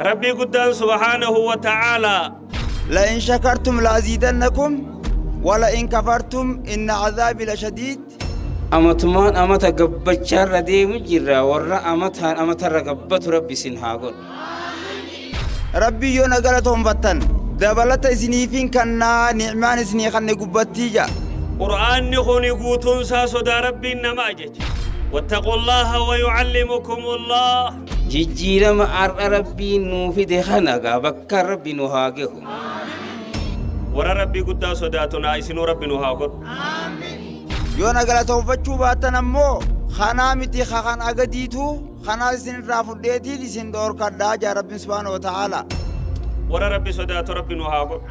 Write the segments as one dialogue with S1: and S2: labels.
S1: Rabbii guddaan subhaanahu wa ta'aalaa.
S2: لئن شكرتم لأزيدنكم ولئن كفرتم إن عذابي لشديد.
S3: Amatumaan amata gabbachaarra deemu jirra warra amataan amatarra gabbatu Rabbi isin haa godhu.
S2: Rabbii yoo na galatoonfattan dabalata isiniifin kannaa ni'maan isinii kanne gubbattii ja'a.
S1: Qur'aanni kuni guutuun isaa sodaa Rabbiin nama ajaja. Wattaqullaaha wa yu'allimukumullaah.
S3: Jijjiirama har'a Rabbiin nuu fide kana gaa bakkaan Rabbi nu haa gahu.
S1: Warra Rabbii guddaa sodaatu naa isinuu Rabbi nu haa godhu.
S2: Yoo na galatoonfachuu baattan ammoo kanaa miti ka kan agadiitu kanaas isinirraa fudheetiin isin dhoorkadhaa jaa Rabbiin subhaanahu wa ta'aalaa.
S1: Warra Rabbi sodaatu Rabbi nu haa godhu.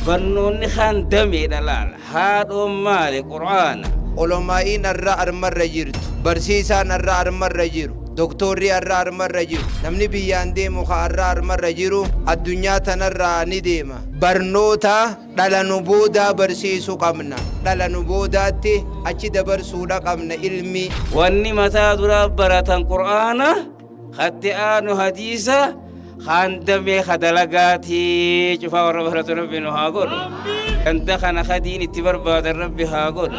S3: Barnoonni kaan dameedha laal. Haadhoon maali? Qur'aana.
S4: Olomaa'iin arra armarra jirtu, barsiisaan arra armarra jiru, doktoorri arra armarra jiru, namni biyyaan deemu ka arra armarra jiru addunyaa tanarraa ni deema. Barnoota dhala nu boodaa barsiisu qabna. Dhala nu boodaatti achi dabarsuudha qabna ilmii.
S3: Wanni mataa duraa baratan Qur'aana, katti aanu hadiisa, kaan damee ka dalagaatii cufaa warra baratu Rabbi nu haa godhu. Ganda kana ka diin itti barbaadan Rabbi haa godhu.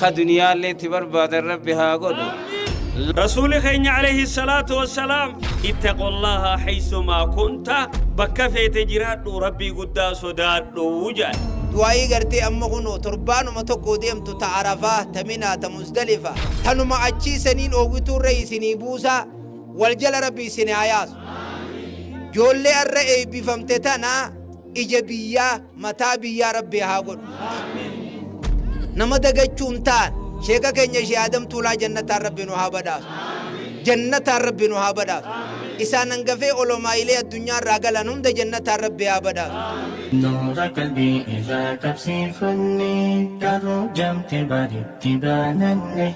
S3: Ka duniyaallee itti barbaadan Rabbi haa godhu.
S1: Rasuuli keenya alayhi salaatu wassalaam ittaqullaaha haysumaa kunta bakka feete jiraadhu Rabbii guddaa sodaadhu jedhan.
S4: Du'aa'ii gartee amma kunoo torbaanuma tokko deemtu ta Arafaa, ta Minaa, ta Muzdalifa, tanuma achii saniin oowwituurra isinii buusaa, wal jala Rabbi isin haa yaasu. Joollee arra eebbifamte tana ija biyyaa, mataa biyyaa Rabbi haa godhu. Nama dagachuu hin taane, sheeka keenya Shee Aadam Tuulaa jannataan Rabbi nu haa badhaasu. Jannataan Rabbi nu haa badhaasu. Isaan hangafee olomaa'ilee addunyaa irraa galan hunda jannataan Rabbi haa badhaasu.
S5: Nuura qalbii irraa qabsiifanne, garuu jamte baritti baananne,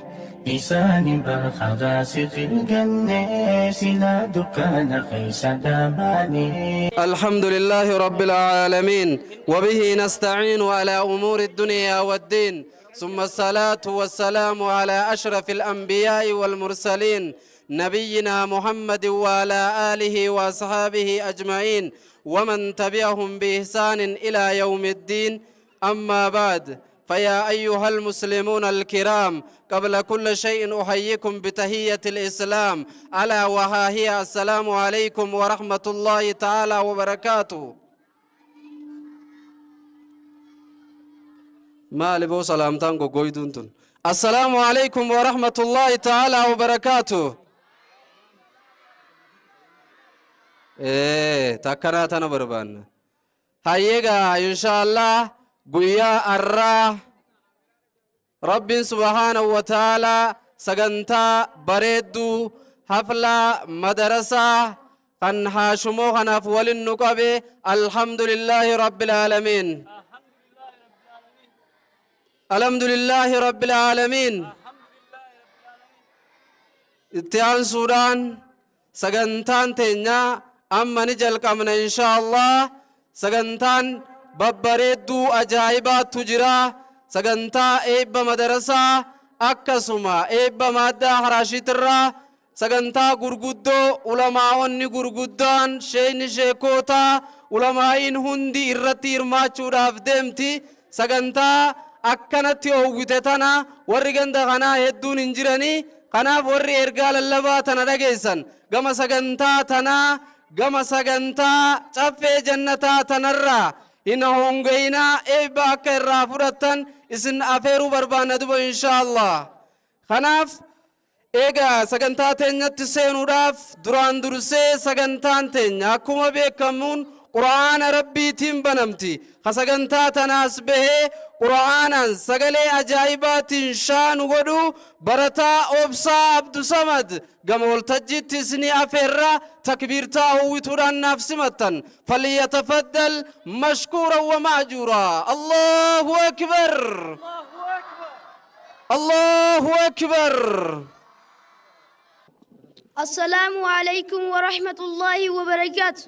S5: isaani bar karaa sirri ganne, silaa dukkana keessa dhaabaane.
S6: الحمد لله رب العالمين، وبه نستعين على أمور الدنيا والدين، ثم الصلاة والسلام على أشرف الأنبياء والمرسلين نبينا محمد وعلى آله وأصحابه أجمعين ومن تبعهم بإحسان إلى يوم الدين. أما بعد، فيا أيها المسلمون الكرام، قبل كل شيء أحييكم بتحية الإسلام، ألا وها هي السلام عليكم ورحمة الله تعالى وبركاته. Maali boo salaamtaan goggoyduun tun? السلام عليكم ورحمة الله تعالى وبركاته. Takkanaa tana barbaanna. Hayyeegaa, inshaallah guyyaa arraa Rabbiin subhaanahu wa ta'aalaa sagantaa bareedduu haflaa madarasaa kan haashumoo kanaaf walin nu qabe, الحمد لله رب العالمين. الحمد لله رب العالمين. Itti aansuudhaan sagantaan teenya amma ni jalqabna inshaallah. Sagantaan babbareedduu ajaa'ibaatu jira. Sagantaa eebba madarasaa, akkasuma eebba maaddaa haraashiitirraa, sagantaa gurguddoo ulamaa'onni gurguddaan, sheeyni sheekootaa, ulamaa'iin hundi irratti hirmaachuudhaaf deemti. Sagantaa akkanatti oowwite tana warri ganda kanaa hedduun hin jiranii. Kanaaf warri ergaa lallabaa tana dhageessan gama sagantaa tanaa, gama sagantaa caffee jannataa tanarraa hin hongeyinaa, eebba akka irraa fudhattan isin afeeruu barbaanna duba inshaallah. Kanaaf eegaa sagantaa teenyatti seenuudhaaf duraan dursee sagantaan teenya akkuma beekamuun Qura'aana Rabbiitiin banamti. Ka sagantaa tanaas bahee Qura'aanaan sagalee ajaa'ibaatiin shaanu godhu barataa Obsaa Abdusamad gama waltajjiitti isinii afeerra. Takbiirtaa howwituudhaan naaf simattan. فليتفضل مشكورا ومأجورا. الله أكبر، الله أكبر.
S7: السلام عليكم ورحمة الله وبركاته.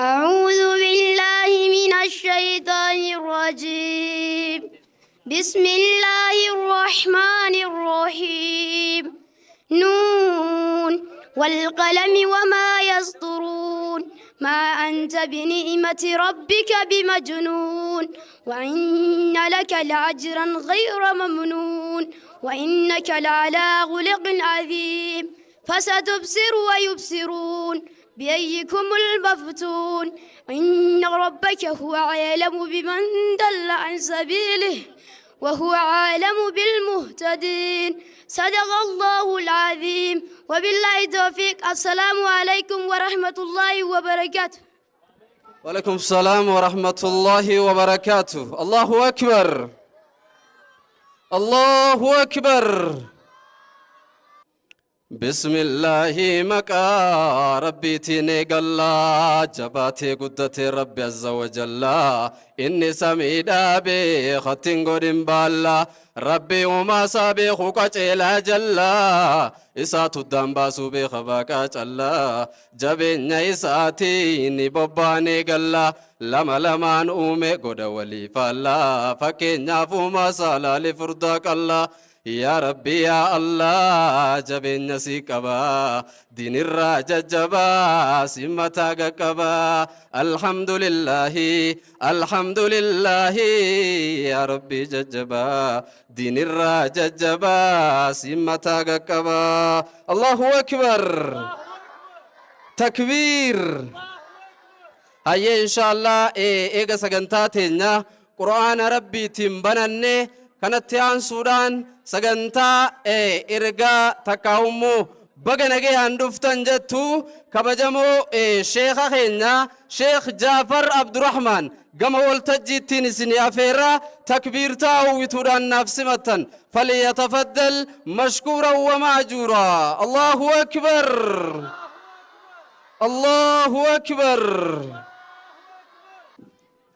S7: أعوذ بالله من الشيطان الرجيم. بسم الله الرحمن الرحيم. والقلم وما يسطرون. ما أنت بنعمة ربك بمجنون، وإن لك لأجرا غير ممنون، وإنك لعلى خلق عظيم. فستبصر ويبصرون بأيكم المفتون. إن ربك هو أعلم بمن ضل عن سبيله وهو أعلم بالمهتدين. صدق الله العظيم، وبالله التوفيق. السلام عليكم ورحمة الله وبركاته.
S6: وعليكم السلام ورحمة الله وبركاته. الله أكبر، الله أكبر. بسم الله maqaa Rabbiitiin eegalla, jabaatee guddatee Rabbi azza wajalla. Inni samii dhaabee hattiin godhin baalla. Rabbi uumaasaa beeku qaceelaa jalla. Isaatu uddaan baasuu beeka baaqaa calla. Jabeenya isaatiin bobbaan eegalla. Lama lamaan uume godha walii faalla. Fakkeenyaaf uumaasaa laali furdaa qalla. Yaa Rabbi, yaa Allah, jabeenya si qaba, diinirraa jajjabaa si mataa qaqqaba. Alhamdulillahi, alhamdulillahi, yaa Rabbi, jajjabaa diinirraa jajjabaa si mataa qaqqaba. Allahu akbar, takbiir. Hayyee, inshallah, eega sagantaa teenya Qur'aana Rabbiitiin bananne, kanatti aansuudhaan sagantaa ergaa takkaa'ummoo baga nagayaan dhuftan jettu kabajamoo sheeka keenya Sheekh Jaafar Abdurrahmaan gama waltajjiittiin isin afeerra. Takbiirtaa uwwituudhaan naaf simattan. فليتفضل مشكورا ومأجورا. الله أكبر، الله أكبر.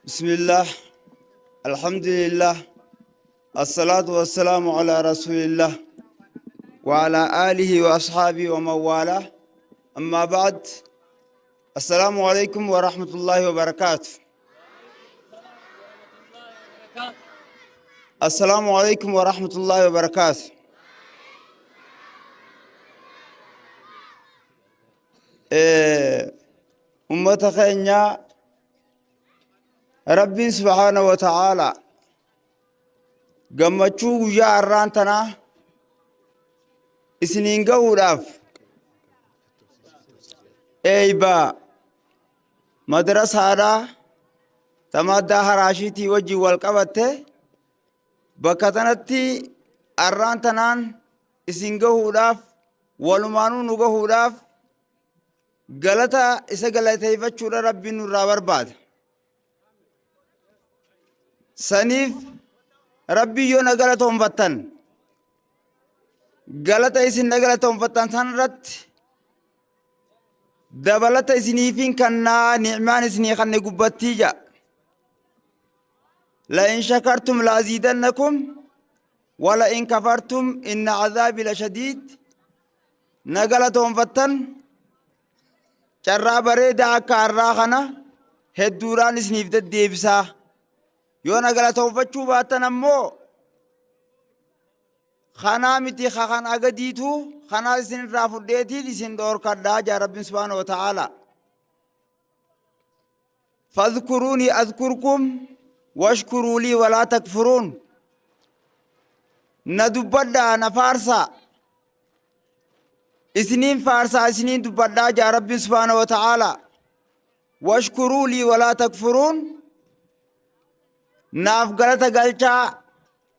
S2: بسم الله، الحمد لله، الصلاة والسلام على رسول الله وعلى آله وأصحابه ومن والاه. أما بعد، السلام عليكم ورحمة الله وبركاته. السلام عليكم ورحمة الله وبركاته. Ummata keenya, Rabbiin subhaana wa ta'aala gammachuu guyyaa har'aan tanaa isiniin gahuudhaaf eeyba madrasaadhaa tamaddaa haraashiitii wajjin wal qabatte bakka tanatti har'aan tanaan isin gahuudhaaf, walumaanuu nu gahuudhaaf, galata isa galateeffachuudha Rabbiin nurraa barbaada. Saniif Rabbii yoo na galatoonfattan, galata isin na galatoonfattan san irratti dabalata isiniifin kannaa, ni'maan isinii kanne gubbattii ja'a. لئن شكرتم لأزيدنكم ولئن كفرتم إن عذابي لشديد. Na galatoonfattan, carraa bareedaa akka har'aa kana hedduudhaan isiniif deddeebisaa. Yoo na galatoonfachuu baattan ammoo kanaa miti kan agadiitu kanaa isin irraa fudheetiin isin dhoorkadhaa jaa Rabbiin subhaana wa ta'aala. فاذكروني أذكركم واشكروا لي ولا تكفرون. Na dubbadhaa, na faarsaa, isiniin faarsaa, isiniin dubbadhaa jaa Rabbiin subhaana wa ta'aala. واشكروا لي ولا تكفرون. Naaf galata galchaa,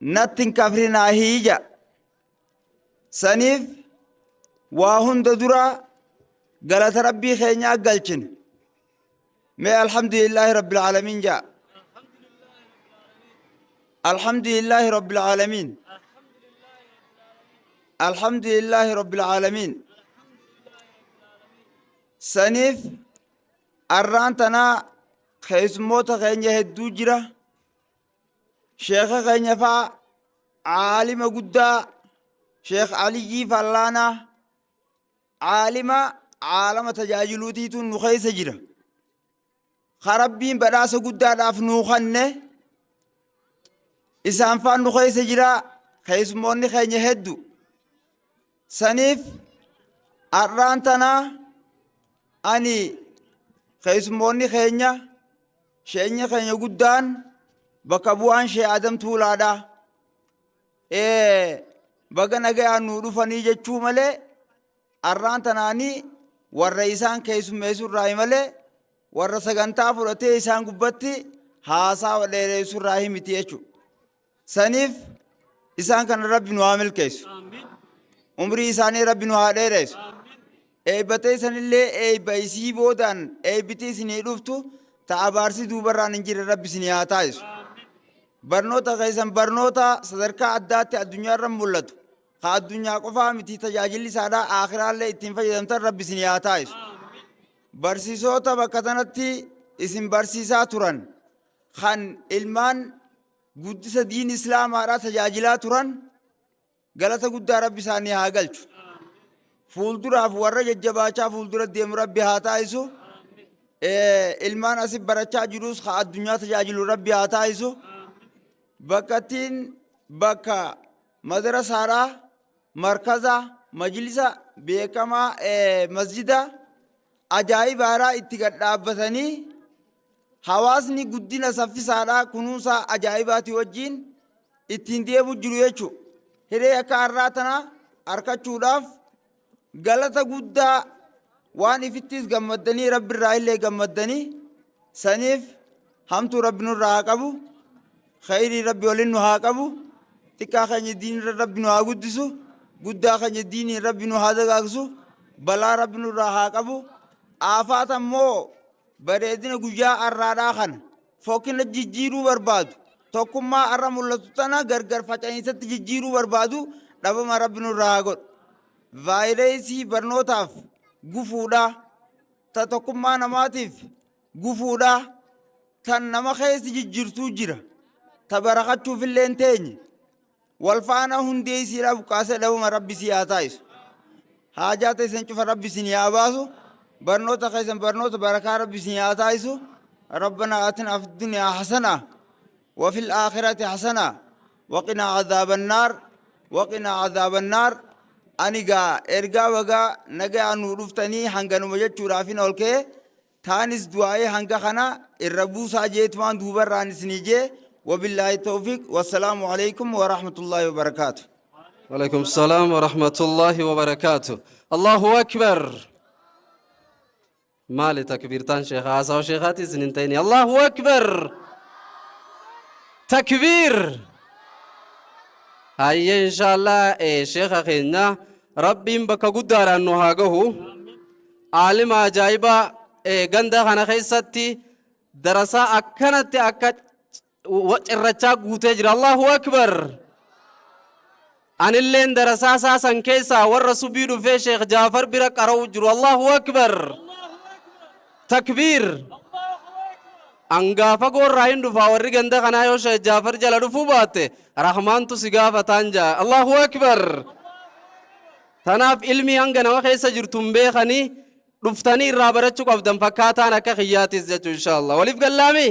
S2: natti hin kafrinaa hiija. Saniif waa hunda dura galata Rabbii keenyaa galchine. Mee الحمد لله رب العالمين jaa. الحمد لله رب العالمين، الحمد لله رب العالمين. Saniif arraan tanaa keessummoota keenya hedduu jira. Sheeka keenya faa, caalima guddaa Sheekh Aliyyii Fallaanaa, caalima caalama tajaajiluutiitu nu keessa jira. Ka Rabbiin badhaasa guddaadhaaf nuu kanne isaan faan nu keessa jira, keessummoonni keenya hedduu. Saniif Har'aan tana ani keessummoonni keenya sheenya keenya guddaan bakka bu'aan Shee Adam Tuulaadha. Baga nagayaan nuu dhufanii jechuu malee har'aan tanaanii warra isaan keessummeessurraayi malee warra sagantaa fudhatee isaan gubbatti haasaa dheeressurraayi miti jechuudha. Saniif isaan kana Rabbi nu haa milkeessu. Umrii isaanii Rabbi nu haa dheeressu. Eebbatee isanillee eebba isii boodaan eebbitii isinii dhuftu ta abaarsi duubarraan hin jirre Rabbi isinii haa taasisu. Barnoota keessan barnoota sadarkaa addaatti addunyaarra mul'atu. Ka addunyaa qofaa miti tajaajilli isaadhaa aakhiraallee ittiin fayyadamtan Rabbi isinii haa taasisu. Barsiisota bakka tanatti isin barsiisaa turan kan ilmaan guddisa diin islaamaadhaa tajaajilaa turan galata guddaa Rabbi isaanii haa galchu. Fuulduraaf warra jajjabaachaa fuuldura deemu Rabbi haa taasisu. Ilmaan asii barachaa jirus haa addunyaa tajaajilu Rabbi haa taasisu. Bakkattiin bakka madarasaadhaa, markaza, majlisa beekamaa, masjida ajaa'ibaadhaa itti gad dhaabbatanii hawaasni guddina saffisaadhaa kunuunsa ajaa'ibaatii wajjin ittiin deemu jiru jechuudha. Hiree akka har'aa tana harkachuudhaaf galata guddaa waan ifittis gammaddanii Rabbi irraa illee gammaddanii saniif hamtuu Rabbi nurraa haa qabu, khayrii Rabbi waliin nu haa qabu, xiqqaa keenya diinirra Rabbi nu haa guddisu, guddaa keenya diiniin Rabbi nu haa dagaagsu, balaa Rabbi nurraa haa qabu. Aafaata immoo bareedina guyyaa har'aadhaa kana fokkina jijjiiruu barbaadu, tokkummaa har'a mul'atu tana gargar faca'iinsatti jijjiiruu barbaadu dhabama Rabbi nurraa haa godhu. Vaayirasii barnootaaf gufuudha, ta tokkummaa namaatiif gufuudha, tan nama keessa jijjiirtuu jira, ta barakachuuf illee hin teenye. Wal faana hundee isiidhaa buqqaasee dhabama Rabbi sii haa taasisu. Haajaa teessan cufa Rabbi isin haa baasu. Barnoota keessan barnoota barakaa Rabbi isin haa taasisu. ربنا آتنا في الدنيا حسنة وفي الآخرة حسنة وقنا عذاب النار وقنا عذاب النار. Ani gaa ergaa bagaa nagaa nu dhuftanii hanganuma jechuudhaafin ol ka'e taanis du'aa'ee hanga kana irra buusaa jeetumaan duubarraan isinii jee. وبالله التوفيق والسلام عليكم ورحمة الله وبركاته.
S6: وعليكم السلام ورحمة الله وبركاته. الله أكبر. Maali takbiirtaan sheekha haasawa sheekhaati isin hin ta'ini. الله أكبر. تكبير. Hayyee, inshaallah sheekha keenya Rabbiin bakka guddaadhaan nu haa gahu. Aalima ajaa'ibaa ganda kana keessatti darasaa akkanatti akka cirrachaa guutee jira. الله أكبر. Anilleen darasaa isaa san keessaa warra subii dhufee Sheekh Jaafar bira qara'u jiru. الله أكبر. تكبير. Angaafa goorraa hin dhufaa warri ganda kanaa yoo Sheekh Jaafar jala dhufuu baatte rahmaantu si gaafataan jaa. الله أكبر. Tanaaf ilmi hanga nama keessa jirtu hin beekanii dhuftanii irraa barachuu qabdan fakkaataan akka kiyyaatis jechuu inshaallah. Waliif gallaami?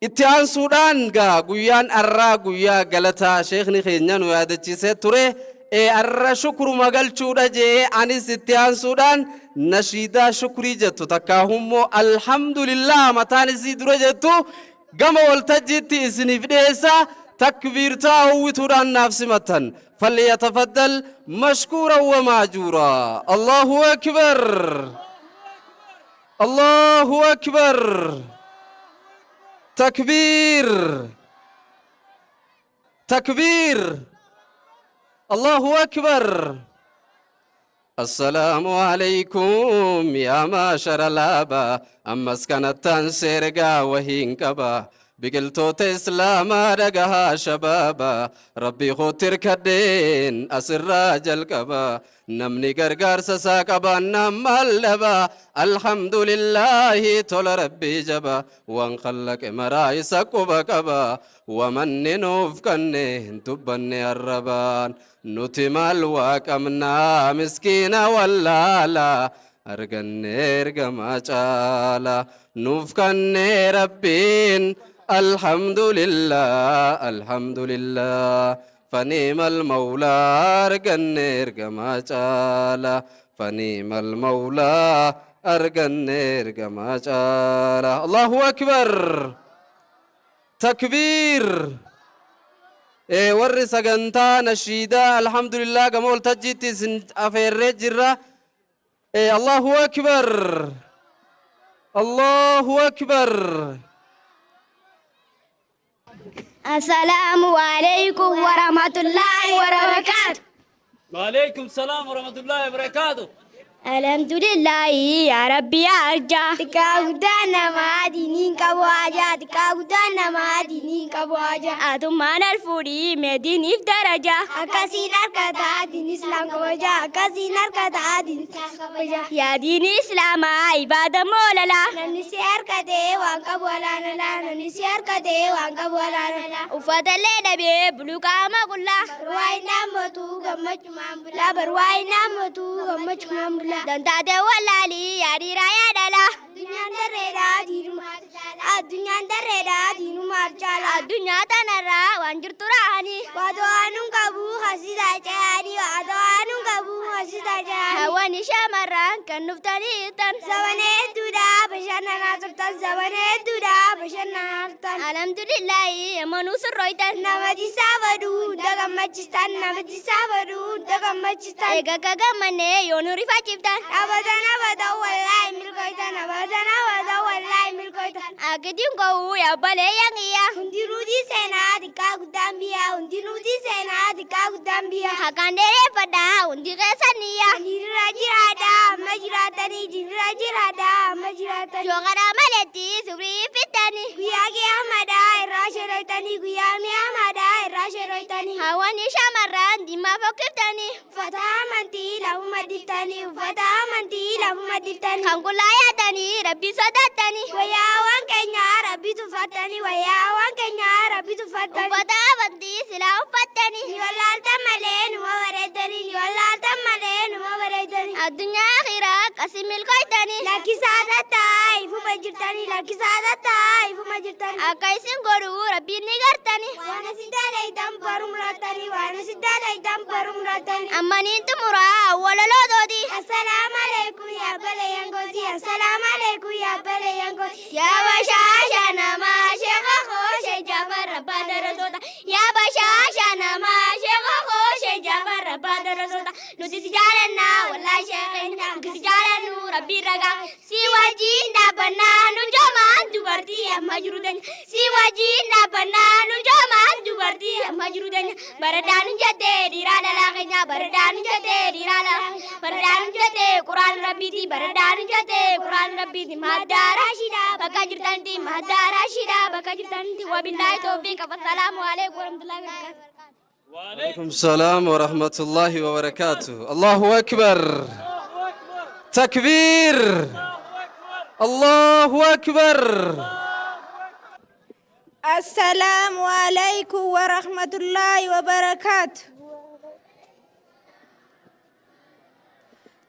S6: Itti aansuudhaan gaa guyyaan arraa guyyaa galataa sheekni keenya nu yaadachiisee ture. Arra shukruma galchuudha jee anis itti aansuudhaan nashiidaa shukrii jettu takkaahummoo alhamdulillah mataan isii dura jettu gama waltajjiitti isiniif dhiyeessa. Takbiirtaa hawwituudhaan naaf simattan. فليتفضل مشكورا وماجورا. الله أكبر، الله أكبر، تكبير، تكبير، الله أكبر. السلام عليكم يا معشر الآباء. Ammas kanattaan seergaa wahiin qaba. Biqiltoota islaamaa dhagahaa shabaaba. Rabbii kootti hirkadheen asirraa jalqaba. Namni gargaarsa isaa qabaannaan maal dhaba? Alhamdulillaahi, tola Rabbii jaba. Waan khallaqe maraa isa quba qaba. Wamanni nuuf kanne hin dubbanne arrabaan. Nuti maal waa qabnaa, miskiina wallaala. Arganne ergamaa caala nuuf kanne Rabbiin. Alhamdulillah, alhamdulillah. فنعم المولى أرجن إرجما جالا فنعم المولى أرجن إرجما جالا. الله أكبر. تكبير. Warri sagantaa nashiidaa alhamdulillah gama waltajjiitti isin afeerree jirra. Allahu akbar. Allahu akbar.
S7: السلام عليكم ورحمة الله وبركاته.
S8: وعليكم السلام ورحمة الله وبركاته.
S7: الحمد لله يا ربي يا أرجع. Xiqqaa guddaa namaa diiniin qabu haajaa. Xiqqaa guddaa namaa diiniin qabu haajaa. Atummaan alfuudhii meediiniif daraja. Akkasiin harkataa diin islaam kabaja. Akkasiin harkataa diin islaam kabaja. Yaa diini islaamaa ibaada moolala. Namni si harkatee waan qabu alaanala. Namni si harkatee waan qabu alaanala. Uffatallee dhabee buluu qaama qullaa. Barwaa hin dhaammatu gammachumaan bulaa. Barwaa hin dhaammatu gammachumaan bulaa. Dantaatee wallaalii yaa dhiiraa yaa dhalaa. Addunyaan darreedhaa diinumaa caala. Addunyaan darreedhaa diinumaa caala. Addunyaa tanarraa waan jirtu raahanii. Waatoo aanuun qabu hasisaa ce'anii. Waatoo aanuun qabu hasisaa ce'anii. Hawwani shamarran kan dhuftanii tan. Sabana hedduudhaa bashannanaa turtan. Sabana hedduudhaa bashannanaa turtan. Alhamdulillaahi amanuu sirrooytan. Namati saafaduu hunda gammachiistan. Namati saafaduu hunda gammachiistan. Egaa akka gammannee yoo nu rifachiiftan. Abadan abadan wallaahi milkooytan. Abadan abadan wallaahi milkooytan. Akitiin koo yaabbalee yangiya. Hundinuuti seenaa xiqqaa guddaan biyya. Hundinuuti seenaa xiqqaa guddaan biyya. Hakaan dheereffadhaa hundi keessaniyya. Diinirra jiraadhaa amma jiraatanii. Diinirra jiraadhaa amma jiraatanii. Yoo karaa maletti suurii fittanii. Guyyaa qiyyaamaadhaa irraa sherooytanii. Guyyaa mi'aamaadhaa irraa sherooytanii. Hawwani shamarran diimaa fokkiftanii. Uffata amantii lafuma diftanii. Uffata amantii lafuma diftanii. Kan qullaa yaadanii rabbii sodaatanii. Wayyaa waan keenyaa rabbii tuffatanii. Wayyaa waan keenyaa rabbii tuffatanii. Uffata amantii silaa uffattanii. Ni wallaaltan malee numa bareedanii. Ni wallaaltan malee numa bareedanii. Addunyaa akhiraa akkasii milkooytanii. Lakkisaa tattaa ifuma jirtanii. Lakkisaa tattaa ifuma jirtanii. Akka isin godhuu rabbiin ni gartanii. Waan isin dalaytan barumrattanii. Waan isin dalaytan barumrattanii. Ammaniin xumuraa walalootooti. Assalaamu alaikum yaa baleeyyan gooti. Assalaamu alaikum yaa baleeyyan gooti. Yaa bashaasha namaa sheekha kooshe Jaafar abbaa darasoota. Yaa bashaasha namaa sheekha kooshe Jaafar abbaa darasoota. Nuti si jaalannaa wallaahi sheekheenya nuti si jaalannu rabbiin ragaa. Si wajjin dhaabbannaa nu joomaan dubartii amma jiru teenya. Si wajjin dhaabbannaa nu joomaan dubartii amma jiru teenya. Baradaan hin jettee dhiiraa dhalaa keenya. Baradaan hin jettee dhiiraa dhalaa keenya. Baradaan hin jettee quraan rabbiiti. Baradaan hin jettee quraan rabbiiti. Maddaa raashiidhaa bakka jirtanitti. Maddaa raashiidhaa bakka jirtanitti. Wabillaahi tawfiiq. Assalaamu alaikum warahmatullahi wabarakatuh.
S6: وعليكم السلام ورحمة الله وبركاته. الله أكبر. تكبير. الله أكبر.
S9: السلام عليكم ورحمة الله وبركاته.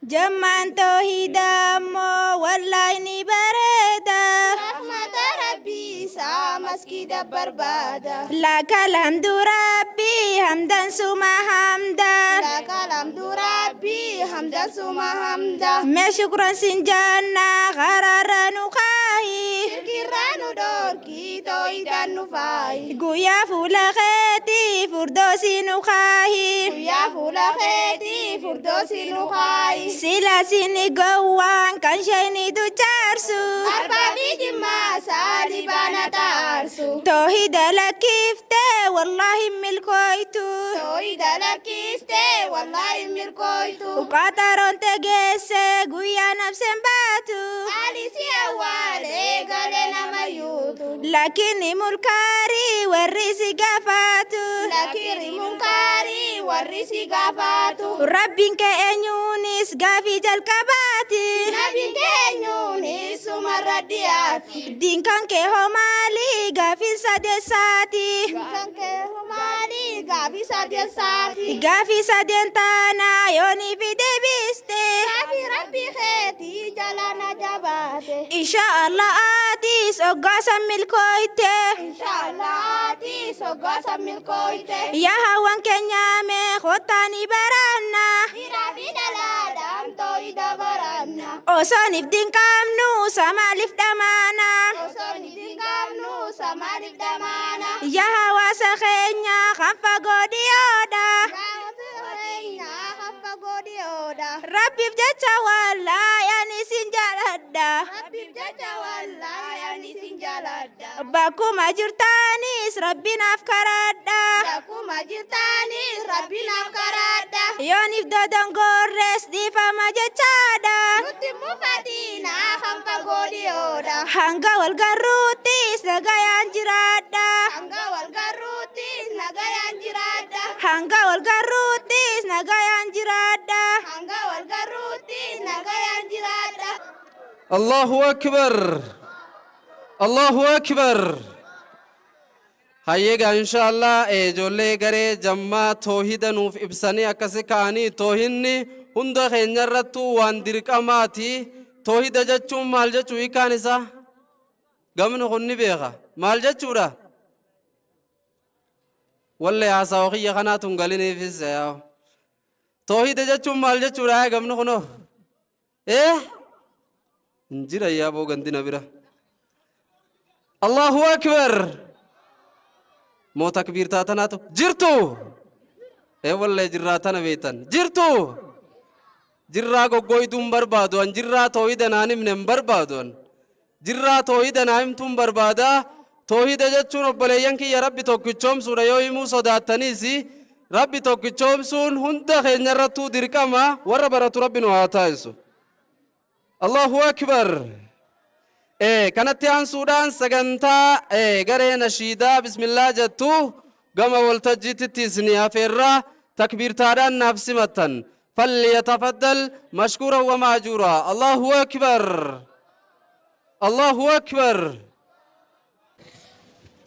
S9: جمعان توحيدا مو والله نبردا.
S10: رحمة ربي سا مسجد بربادا.
S9: لك الحمد ربي حمدا ثم حمدا.
S10: لك الحمد ربي حمدا ثم حمدا.
S9: ما شكرا سنجانا غرر نقاهي.
S10: شكرا دوركي توحيدا نفاي.
S9: قويا فولا خيتي فردوسي نقاهي.
S10: قويا فولا خيتي فردوسي نقاهي.
S9: Sila sini gowwaan kan isheen duchaarsu.
S10: Arbaa fi jimmaa saalii baana taarsu.
S9: Toohida lakkiftee wallaahi milkooytu.
S10: Toohida lakkiftee wallaahi milkooytu.
S9: Qaxaroon tegeesse guyyaa nabseen baatu.
S10: Alisi awwaalee galee nama yuutu.
S9: Lakini mulkaarii warri si gaafatu.
S10: Lakini munkaarii warri si gaafatu.
S9: Rabbiin kee eenyuunis gaafii jalqabaati.
S10: Nabiin keenyuunis sumarra dhiyaati.
S9: Diinkan kee hoo maali gaafii sadeessaati.
S10: Diinkan kee hoo maali gaafii sadeessaati.
S9: Gaafii sadeen taanaa yoonii fi deebiste.
S10: Gaafii rabbii Keetii jala na jabaate.
S9: Insha Allah atis oggaasa milkooyte.
S10: Insha Allah atis oggaasa milkooyte.
S9: Yaa hawwan keenyaame kottaa ni baranna.
S10: Dhiiraa fi dhalaadhaan tooyida baranna.
S9: Osoon iftiin qabnu samaaliif dhamaana.
S10: Osoon iftiin qabnu samaaliif dhamaana.
S9: Yaa hawaasa keenya kan fagoo dhiyoodha.
S10: Yaa hawaasa keenya kan fagoo dhiyoodha.
S9: Rabbiif jecha wallaahi ani isin jaaladha.
S10: Rabbiif jecha wallaahi ani isin jaaladha.
S9: Bakkuma jirtaanis Rabbi naaf karadha.
S10: Bakkuma jirtaanis Rabbi naaf karadha.
S9: Yooniif dodongorrees dhiifama jechaadha.
S10: Nutti mufatina kan fagoo dhiyoodha.
S9: Hanga wal garruuttis nagayaan jiraadha.
S10: Hanga wal garruuttis nagayaan jiraadha.
S9: Hanga wal garruuttis nagayaan jiraadha.
S10: Hanga wal garruuttis nagayaan jiraadha.
S6: الله أكبر، الله أكبر. Hayyeega, insha Allah ijoollee garee jammaa toohida nuuf ibsanii akkasi ka'anii. Toohinni hunda keenya irrattuu waan dirqamaati. Toohida jechuun maal jechuu? Hiikaan isaa gamni kun ni beeka. Maal jechuudha? Wallee haasawa kiyya kanaatu hin galiniifis. Toohida jechuun maal jechuudha? Gamni kunoo hin jira yaaboo gandina bira. الله أكبر. Moo takbiirtaa tanaatu jirtu? Ee, wallee jirraa tana beektan jirtu. Jirraa goggooytuu hin barbaadu an. Jirraa toohida naan himne hin barbaadu an. Jirraa toohida naa himtuu hin barbaada. Toohida jechuun, obboleeyyan kiyya, Rabbi tokkichoomsuudha. Yoo himuu sodaattaniis, Rabbi tokkichoomsuun hunda keenya irrattuu dirqama. Warra baratu Rabbi nu haa taasisu. الله أكبر. Kanatti aansuudhaan sagantaa garee nashiidaa bismillaa jettu gama waltajjiitti isinii hafeerraa. Takbiirtaadhaan naaf simattan. فليتفضل مشكورا ومأجورا. الله أكبر، الله أكبر.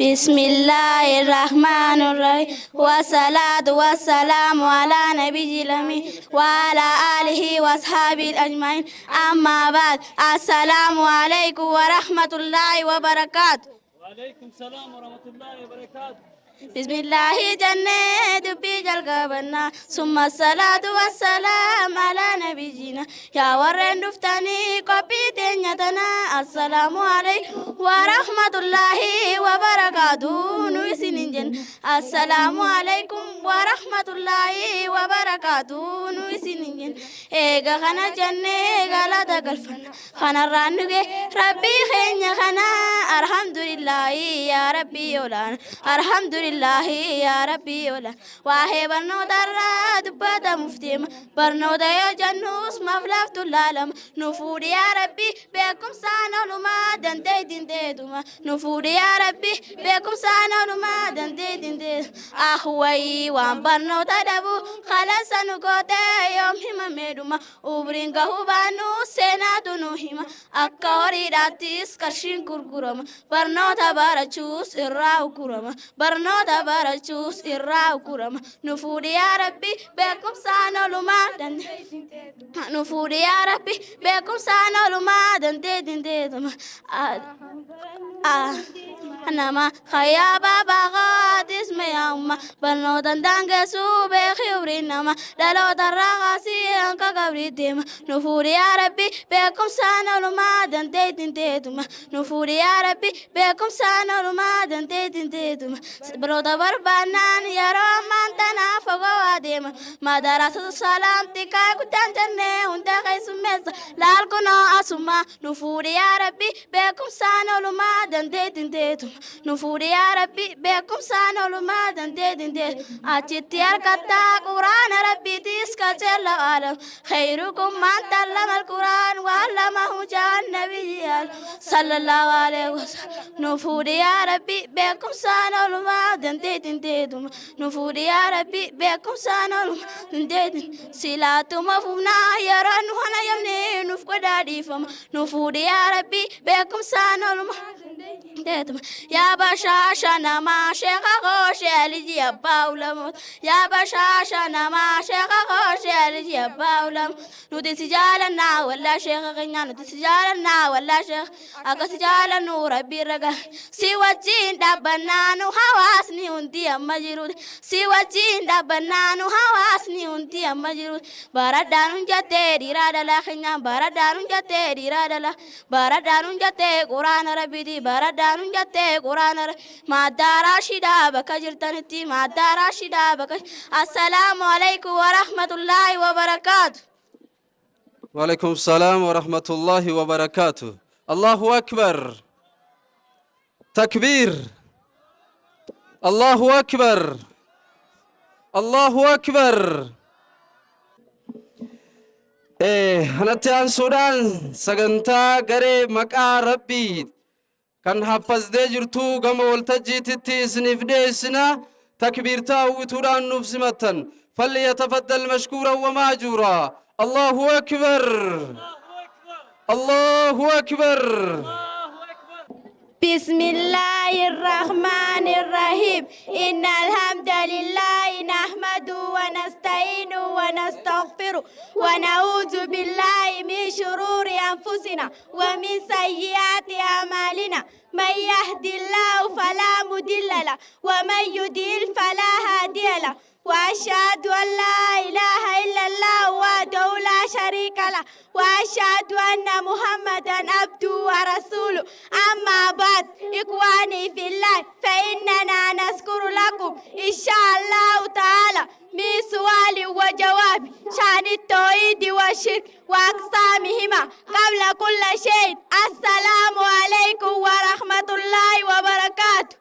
S7: بسم الله الرحمن الرحيم، والصلاة والسلام على نبي الأمين وعلى آله وأصحابه أجمعين. أما بعد، السلام عليكم ورحمة الله وبركاته.
S8: وعليكم السلام ورحمة الله وبركاته.
S7: بسم الله jennee dubbii jalqabanna، ثم الصلاة والسلام على نبينا. Yaa warreen dhuftanii qophii teenya tana، السلام عليكم ورحمة الله وبركاته nu isinin jenna. السلام عليكم ورحمة الله وبركاته nu isinin jenna. Eega kana jennee galata galfanna kanarraan nuge Rabbii keenya kana. الحمد لله يا ربي olaana، الحمد لله يا ربي olaana. Waa'ee barnootarraa dubbatamuuf deema. Barnoota yoo jennus maaf laaftu laalama. Nu fuudhi yaa Rabbi beekumsaan oolumaa dandeettiin teetuma. Nu fuudhi yaa Rabbi beekumsaan oolumaa dandeettiin teetuma. Ah wayii, waan barnoota dhabu kalasa nu gootee yoom himameedhuma. Umriin gahuu baannu seenaatu nu hima. Akka horiidhaattis qarshiin gurgurama. Barnoota barachuus irraa uggurama. Barnoota barachuus irraa uggurama. Nu fuudhi yaa Rabbi beekumsaan oolumaa dandeettiin. Nu fuudhi yaa Rabbi beekumsaan oolumaa dandeettiin teetuma. Nama hayyaa baabaa qaatis mi'aamma barnootaan daangeessuu beekii umriin nama dhaloota irraa kaasii hanga qabrii deema. Nu fuudhi yaa Rabbi beekumsaan oolumaa dandeettiin teetuma. Nu fuudhi yaa Rabbi beekumsaan oolumaa dandeettiin teetuma. Barnoota barbaannaan yeroo ammaan tanaa fagoo adeema. Madarasatu salaam xiqqaa guddaan jennee hunda keessummeessa laal kunoo asuma. Nu fuudhi yaa Rabbi beekumsaan oolumaa dandeettiin teetuma. Nu fuudhi yaa Rabbi beekumsaan oolumaa dandeettiin teetuma. Achitti harkattaa Quraana Rabbiitis qajeela alam. خيركم من تعلم القرآن وعلمه جاء النبي صلى الله عليه وسلم. Nu fuudhi yaa Rabbi beekumsaan oolumaa dandeettiin teetuma. Nu fuudhi yaa Rabbi beekumsaan oolumaa dandeettiin. Silaatuma fuunaa yeroo nu hana yamnee nuuf godhaa dhiifama. Nu fuudhi yaa Rabbi beekumsaan oolumaa teetuma. Yaa bashaasha namaa sheeka kooshee alijii abbaa ulamoota. Yaa bashaasha namaa sheeka kooshee.
S10: Liji abbaa ulama. Nuti si jaalannaa wallaa sheeka keenya, nuti si jaalannaa wallaa sheeka, akka si jaalannu rabbi raga. Si wajjin dhaabbannaa nu hawaasni hundi amma jiru, si wajjin dhaabbannaa nu hawaasni hundi amma jiru. Baradhaan hun jettee dhiiraa dhalaa keenya, baradhaan hun jettee dhiiraa dhalaa, baradhaan hun jettee quraana rabbiiti, baradhaan hun jettee quraana maaddaa raashidaa bakka jirtanitti, maaddaa raashidaa bakka. Assalaamu alaikum warahmatullaahi wabarakaatu.
S6: وعليكم السلام ورحمة الله وبركاته. الله أكبر، تكبير، الله أكبر، الله أكبر. Kanatti aansuudhaan sagantaa garee maqaa rabbii kan haffazdee jirtu gama waltajjiititti isiniif dhiyeessina. Takbiirtaa hawwituudhaan nuuf simattan. فليتفضل مشكورا وماجورا. الله أكبر، الله أكبر.
S9: بسم الله الرحمن الرحيم. إن الحمد لله نحمده ونستعينه ونستغفره ونعوذ بالله من شرور أنفسنا ومن سيئات أعمالنا. من يهدي الله فلا مضل له ومن يضلل فلا هادي له. وأشهد أن لا إله إلا الله وحده لا شريك له وأشهد أن محمدا عبده ورسوله. أما بعد، إخواني في الله، فإننا نذكر لكم إن شاء الله تعالى من سؤال وجواب شأن التوحيد والشرك وأقسامهما. قبل كل شيء، السلام عليكم ورحمة الله وبركاته.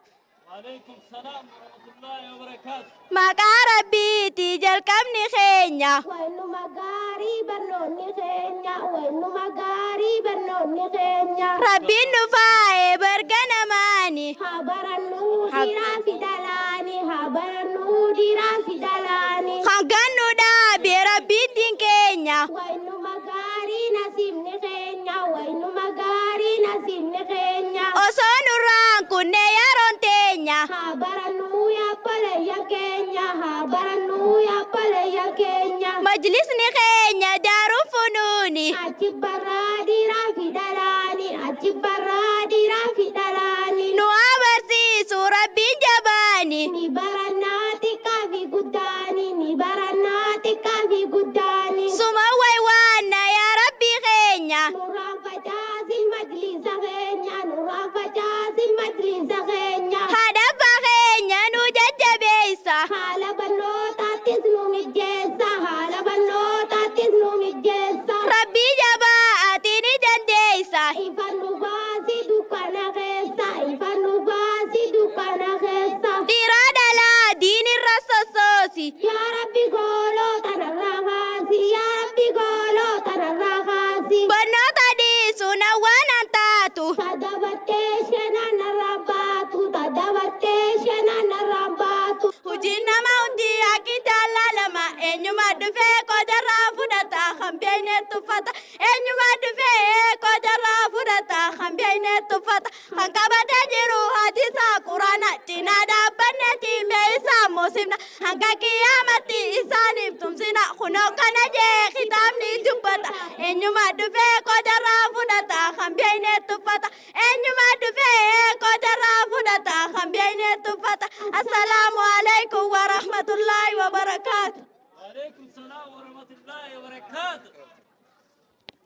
S8: وعليكم السلام ورحمة الله وبركاته.
S9: Maqaa Rabbiitii jalqabni keenya.
S7: Waanuma gaarii barnoonni keenya, waanuma gaarii barnoonni keenya.
S9: Rabbiin nu faayee barga namaani.
S7: Haa barannuu dhiiraa fi dhalaani, haa barannuu dhiiraa fi dhalaani.
S9: Hangan nu dhaabe Rabbiin diin keenya.
S7: Waanuma gaarii nasiibni keenya, waanuma gaarii nasiibni keenya.
S9: Osoo nurraan kunne yeroon teenya.
S7: Haa barannuu yaabbalayya keenya, haa barannuu yaabbalayya keenya.
S9: Majlisni keenya daaruun funuuni.
S7: Achi barraa dhiiraa fi dhalaani, achi barraa dhiiraa fi dhalaani.
S9: Nu abarsiisu Rabbiin jabaani.
S7: Ni barannaa xiqqaa fi guddaani, ni barannaa xiqqaa fi guddaani.
S9: Suma waywaanna yaa Rabbii keenya.
S7: Nurraan facaasin majlisa keenya, nurraan facaasin majlisa keenya.
S9: Haadha abbaa keenya nu jajjabeessa.
S7: Haala barnootaattis nu mijjeessa, haala barnootaattis nu mijjeessa.
S9: Rabbii jabaa ati ni dandeessa.
S7: Ifa nu baasi dukkana keessa, ifa nu baasi dukkana keessa.
S9: Dhiiraa dhalaa diinirra sossoosi.
S7: Yaa Rabbi gooloo tanarraa kaasi, yaa Rabbi gooloo tanarraa kaasi.
S9: Barnoota dhiisuun waan an taatu.
S7: Tadabattee shanaan narraa baatu, tadabattee shanaan narraa baatu.
S9: Hojiin nama hundi akki jaallalama. Eenyuma dhufee qodarraa fudhata kan beekne tuffata. Eenyuma dhufee qodarraa fudhata kan beekne tuffata. Kan qabatee jiru hadiisa quraana cinaa dhaabbanne tiimee isaa moosifna. Hanga qiyyaamatti isaaniif tumsina. Kunoo kana jee kitaabni dubbata. Eenyuma dhufee qodarraa fudhata kan beekne tuffata. Eenyuma dhufee qodarraa fudhata kan beekne tuffata. Assalaamu alaikum warahmatullaahi wabarakaatu.
S8: وعليكم السلام ورحمة الله وبركاته.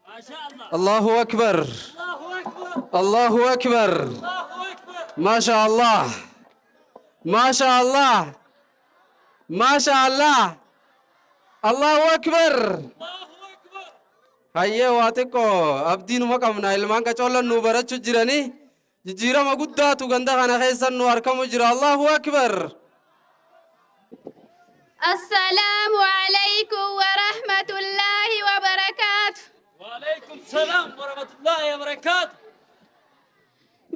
S8: ما شاء الله.
S6: الله أكبر.
S8: الله أكبر.
S6: الله أكبر.
S8: الله أكبر.
S6: ما شاء الله، ما شاء الله، ما شاء الله، الله أكبر.
S8: الله أكبر.
S6: Hayyee, waa xiqqoo abdiin numa qabna. Ilmaan qacoollan nu barachuu jiranii jijjiirama guddaatu ganda kana keessan nu argamu jira. الله أكبر.
S11: السلام عليكم ورحمة الله وبركاته.
S8: وعليكم السلام ورحمة الله وبركاته.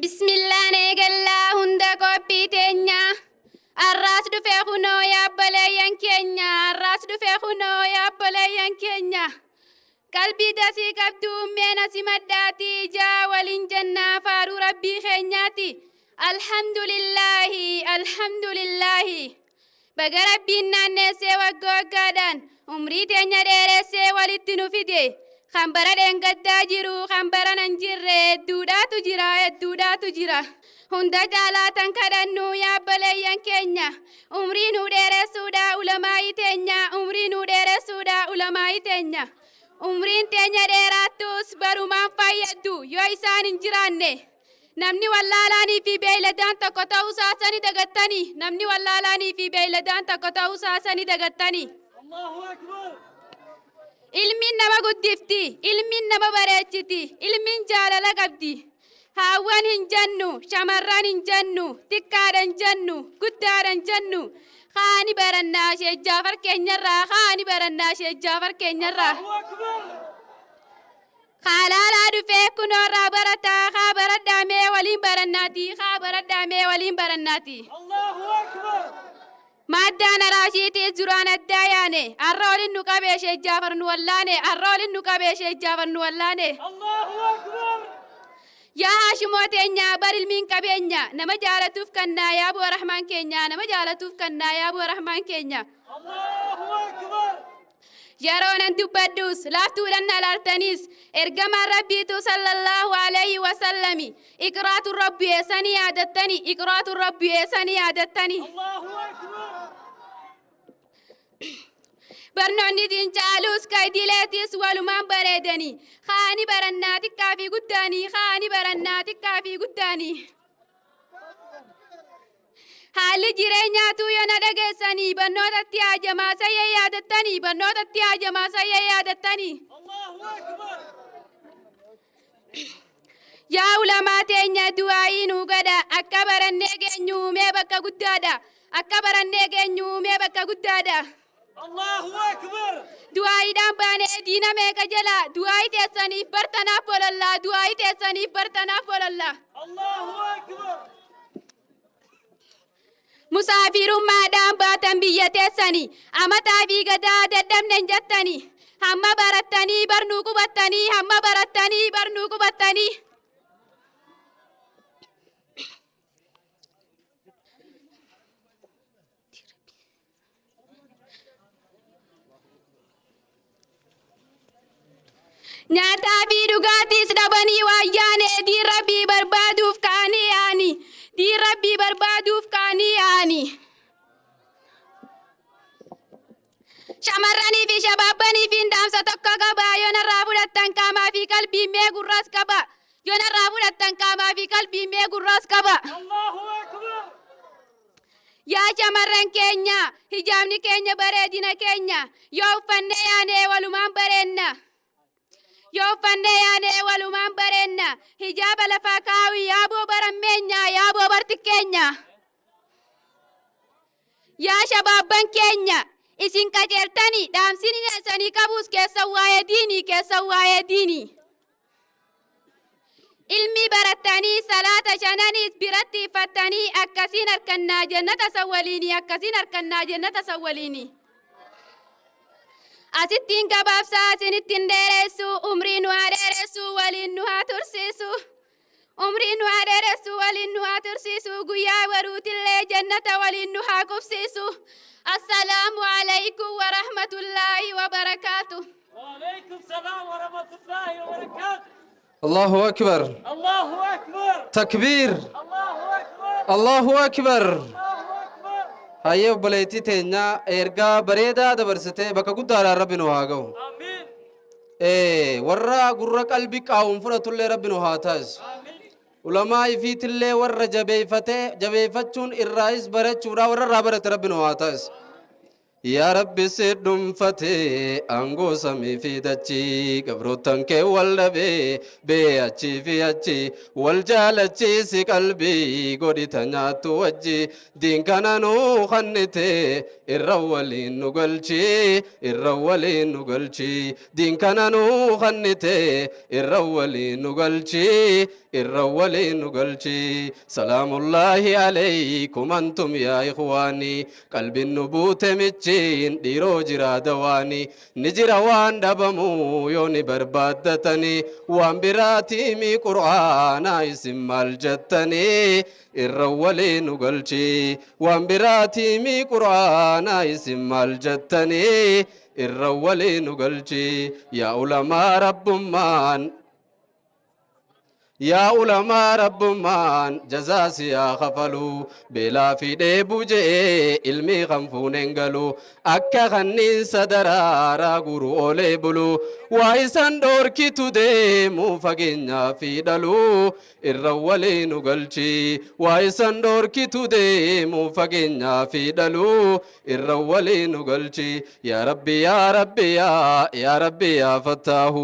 S11: بسم الله neegallaa hunda qophii teenya. Arraas dhufee kunoo yaabboleeyyan keenya. Arraas dhufee kunoo yaabboleeyyan keenya. Qalbii dasii qabdu ummeen asi maddaati. Ijaa waliin jennaa faaruu rabbii keenyaati. الحمد لله، الحمد لله. Baga Rabbiin naanneessee wagga waggaadhaan umrii teenya dheeressee walitti nu fide. Kan bara dheengaddaa jiru kan bara nan jirre hedduudhaatu jira, hedduudhaatu jira. Hunda caalaa tan kadhannu yaa obboleeyyan keenya umrii nuu dheeressuudha ulamaa'ii teenya, umrii nuu dheeressuudha ulamaa'ii teenya. Umriin teenya dheeraattus barumaan fayyaddu yoo isaan hin jiraanne. Namni wallaalaanii fi beeyladaan tokko ta'uu saasani dagattanii. Namni wallaalaanii fi beeyladaan tokko ta'uu saasani dagattanii. Ilmiin nama guddifti, ilmiin nama bareechiti, ilmiin jaalala qabdi. Haawwan hin jennu, shamarran hin jennu, xiqqaadha hin jennu, guddaadha hin jennu. Kaani barannaa Sheek Jaafar keenyarraa, kaani barannaa Sheek Jaafar keenyarraa. Haalaalaa dhufee kunoorraa barataa, haa baradhaa mee waliin barannaati, haa baradhaa mee waliin barannaati. Maaddaan araashiitiis duraan addaa yaane, har'a olin nu qabee Sheek Jaafar nu wallaane, har'a olin nu qabee Sheek Jaafar nu wallaane. Yaa Haashimoo teenya bar ilmiin qabeenya, nama jaalatuuf kannaa yaa bu'a Rahmaan keenya, nama jaalatuuf kannaa yaa bu'a Rahmaan keenya. Yeroo nan dubbadhus laaftuudhan na laaltaniis ergamaan Rabbiitu sallallahu alayhi wasallami iqraatu rabbi eessanii yaadattani, iqraatu rabbi eessanii yaadattani. Barnoonni diin caalus kaidileetis walumaan bareedani, kaani barannaa xiqqaa fi guddaanii, kaani barannaa xiqqaa fi guddaanii. Haalli jireenyaatu yoo na dhageessanii barnootatti hajamaa sayyee yaadattanii, barnootatti hajamaa sayyee yaadattanii. Yaa ulamaa teenya du'aayii nuu godha, akka barannee geenyu mee bakka guddaadha, akka barannee geenyu mee bakka guddaadha. Du'aayiidhaan baanee diina meeqa jala, du'aayii teessaniif bartanaaf bolollaa, du'aayii teessaniif bartanaaf bolollaa. Musaafirummaadhaan baatan biyya teessanii, amataa fi gadaa dadhabne hin jettanii, hamma barattanii barnuu qubattanii, hamma barattanii barnuu qubattanii. Nyaataa fi dhugaatiis dhabanii waan yaane, diin Rabbii barbaaduuf ka'anii yaani. Diin Rabbii barbaaduuf ka'anii yaani. Shamarranii fi shabaabbanii fi dhaamsa tokko qaba. Yoo narraa fudhattan qaamaa fi qalbii mee gurraas qaba. Yoo narraa fudhattan qaamaa fi qalbii mee gurraas qaba. Yaa shamarran keenya, hijaabni keenya bareedina keenya, yoo uffannee yaanee walumaan bareenna. Yoo uffannee yaanee walumaan bareenna. Hijaaba lafaa kaawii yaaboo barammeenya, yaaboo bartikkeenya. Yaa shabaabban keenya, isin qajeeltanii dhaamsin isanii qabuus keessa waa'ee diinii, keessa waa'ee diinii. Ilmi barattanii salaata shananiis biratti iffattanii akkasiin harkannaa jannata sawwaliinii, akkasiin harkannaa jannata sawwaliinii. Asittiin gabaabsaa isinittiin dheeressu, umrii nu haa dheeressu waliin nu haa tursiisu. Umrii nu haa dheeressu waliin nu haa tursiisu, guyyaa baruutillee jannata waliin nu haa qubsiisu. Assalaamu alaykum wa rahmatullaahi wa barakaatu.
S8: وعليكم السلام ورحمة الله وبركاته.
S6: الله أكبر.
S8: الله أكبر.
S6: تكبير.
S8: الله أكبر.
S6: الله أكبر. Hayyee obboleettii teenya ergaa bareedaa dabarsitee bakka guddaadhaan Rabbi nu haa ga'u. Warra gurra qalbii qaawun fudhatullee Rabbi nu haa taasisu. Ulamaa ifiitillee warra jabeeffatee jabeeffachuun irraayis barachuudha warra irraa barate Rabbi nu haa taasisu. Yaa Rabbi si dhuunfatee aangoo samii fi dachii, gabroottan kee wal dhabee bee achii fi achi, wal jaalachiisi qalbii godhita nyaattu wajji, diin kana nuu kannite irra waliin nu galchi, irra waliin nu galchi, diin kana nuu kannite irra waliin nu galchi, irra waliin nu galchi. Salaamullaahi alaykum antum yaa ikhwaanii, qalbiin nu buute michi. galchiin dhiiroo jira dawaani ni jira waan dhabamuu yoo ni barbaaddatanii waan biraatiimi qur'aanaa isin maal jettanii irra walii nu galchi waan biraatiimi qur'aanaa isin maal jettanii irra walii nu galchi. Yaa ulamaa rabbummaan, yaa ulamaa rabbummaan jazaasi yaa kafalu, beelaa fi dheebuu je'ee ilmii kan fuuneen galu akka kanniinsa daraaraa guru oolee bulu waa isan dhoorkitu deemuu fageenyaa fi dhaluu irra walii nu galchi waa isan dhoorkitu deemuu fageenyaa fi dhaluu irra walii nu galchi. Yaa Rabbi, yaa Rabbi, yaa Rabbi, yaa Fattaahu,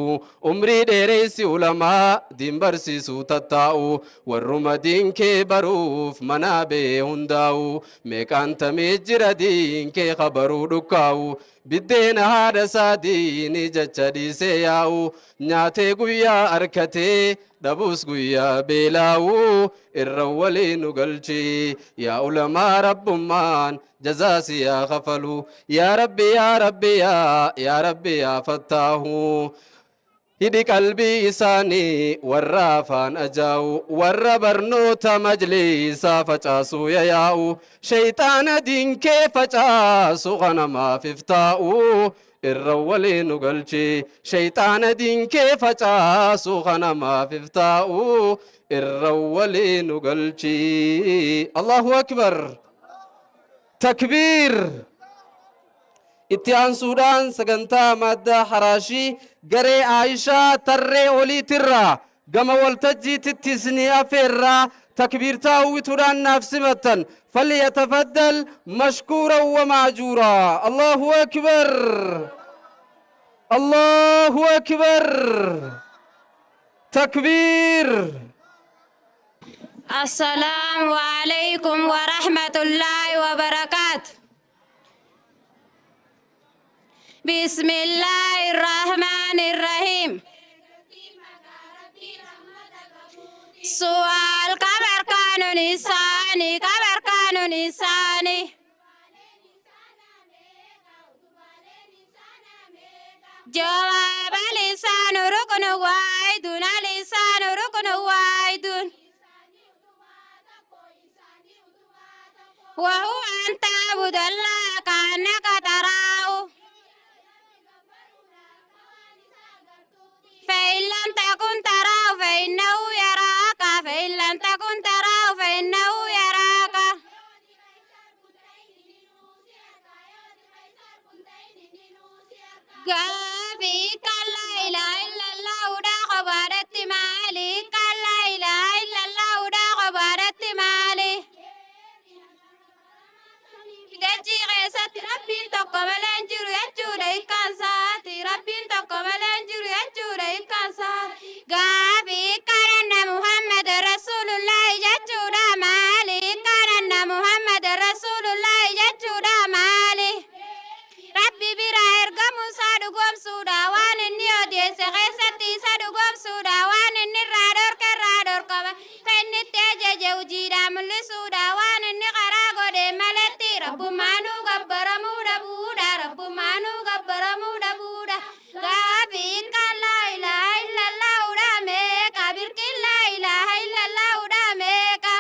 S6: umrii dheereysi ulamaa diin barsiisuu tattaa'u warruma diin kee baruuf manaa bee hundaa'u meeqaan tamee jira diin kee kabaruu dhukkaa'u biddeena haadha isaa diini jecha dhiisee yaa'u nyaatee guyyaa arkatee dhabuus guyyaa beelaa'u irra walii nu galchi. Yaa ulamaa rabbummaan jazaasi yaa kafalu. Yaa Rabbi, yaa Rabbi, yaa Rabbi, yaa Fattaahu, hidhi qalbii isaanii warra afaan ajaa'u warra barnoota majlisaa facaasuu yayaa'u shayxaana diinkee facaasu kanamaaf iftaa'u irra walii nu galchi shayxaana diinkee facaasu kanamaaf iftaa'u irra walii nu galchi. Allahu akbar, takbiir. Itti aansuudhaan sagantaa maaddaa haraashii garee Aayishaa tarree oliitirraa gama waltajjiititti isinii afeerraa takbiirtaa uwwituudhaan naaf simattan. فليتفضل مشكورا ومأجورا. الله أكبر، الله أكبر، تكبير.
S12: السلام عليكم ورحمة الله وبركاته. بسم الله الرحمن الرحيم. سؤال: كم أركان الإسلام؟ كم أركان الإسلام؟ جواب: الإسلام ركن واحد، الإسلام ركن واحد، وهو أن تعبد الله كأنك تراه، فإن لم تكن تراه فإنه يراك، فإن لم تكن تراه فإنه يراك. Gaafii: لا إله إلا الله dha qobaadhatti maali? لا إله إلا الله dha qobaadhatti maali? Dachii keessatti Rabbiin tokko malee hin jiru jechuudha hiikkaan isaati. Rabbiin tokko malee hin jiru jechuudha hiikkaan isaati. Gaafii: أن محمد رسول الله jechuudha maali? أن محمد رسول الله jechuudha maali? Rabbi bira ergamuu isaa dhugoomsuudha. Waan inni odeesse keessatti isa dhugoomsuudha. Waan inni irraa dhorke irraa dhorkama. Kan inni itti ajaje hojiidhaan mul'isuudha. Waan inni karaa godhe maletti rabbummaanuu gabbaramuu dhabuudha. Rabbummaanuu gabbaramuu dhabuudha. Gaafii: لا إله إلا الله dha meeqa? Birkiin لا إله إلا الله dha meeqa?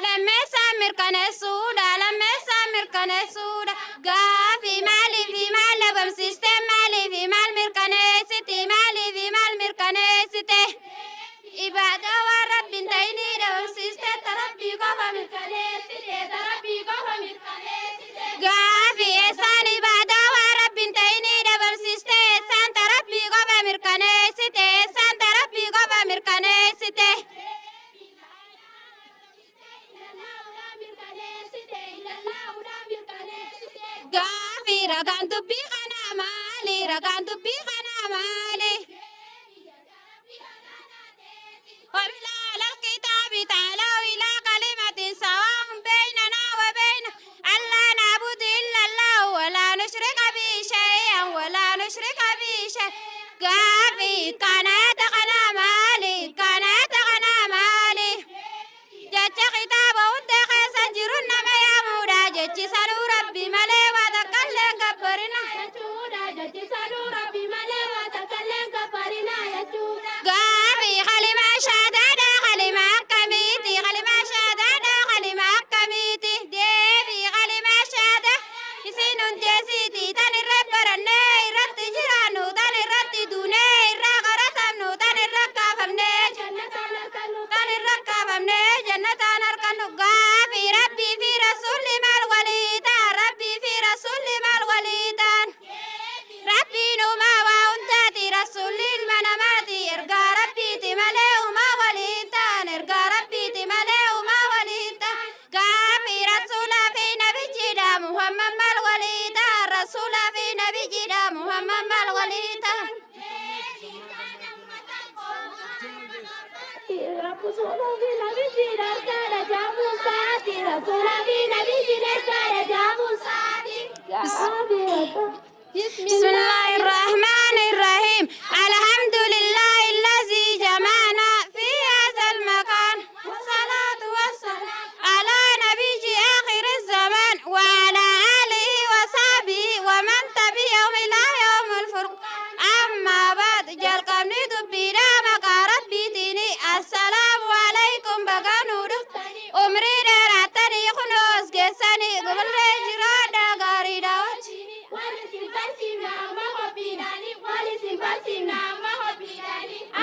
S12: Lammeessaa mirkaneessuudha, lammeessaa mirkaneessuudha. Gaafii: maaliifi maal dhabamsiiste? Maaliifi maal mirkaneessite? Maaliifi maal mirkaneessite? Ibaadaa waan Rabbiin ta'inii dhabamsiiste, ta Rabbii qofa mirkaneessite, ta Rabbii qofa mirkaneessite. Gaafii: eessaan ibaadaa waan Rabbiin ta'inii dhabamsiiste? Eessaan ta Rabbii qofa mirkaneessite? Eessaan ta Rabbii qofa mirkaneessite? Gaafii: ragaan dubbii kanaa maali? Ragaan dubbii kanaa maali? وبلال الكتاب تعالوا إلى كلمة سواء بيننا وبين ألا نعبد إلا الله ولا نشرك به شيئا، ولا نشرك به شيئا. Gaafii: kana kanaa maali? Kana kanaa maali? Jecha kitaaba hunda keessa jiru nama yaamu. Leenjeesiiti tan irra barannee irratti jiraannu tan irratti duunee irra qaratamnu tan irra kaafamnee tan irra kaafamnee jannataan harkannu. Gaafii rabbii fi rasuulli maal walii ta'an? Rabbii fi rasuulli maal walii ta'an? Rabbiin uumaa waa hundaati, rasuulli ilma namaati. Ergaa rabbiiti malee uumaa waliin ta'an, ergaa rabbiiti malee uumaa waliin ta'an. Gaafii rasuulaa fi nabiyyiidha Muhammad maal walii ta'an? Rasuulaa fi nabiyyiidha Muhammad maal walii ta'an? بسم الله الرحمن الرحيم. الحمد لله الذي جمعنا في هذا المكان، والصلاة والسلام على نبي آخر الزمان وعلى آله وصحبه ومن تبعهم إلى يوم الفرقان. أما بعد، jalqabni dubbiidha maqaa rabbiitiini. Assalaamu alaikum, baganuu dhuftanii, umrii dheerattanii kunoos geessanii, gobollee jiraadha gaariidha wajjin.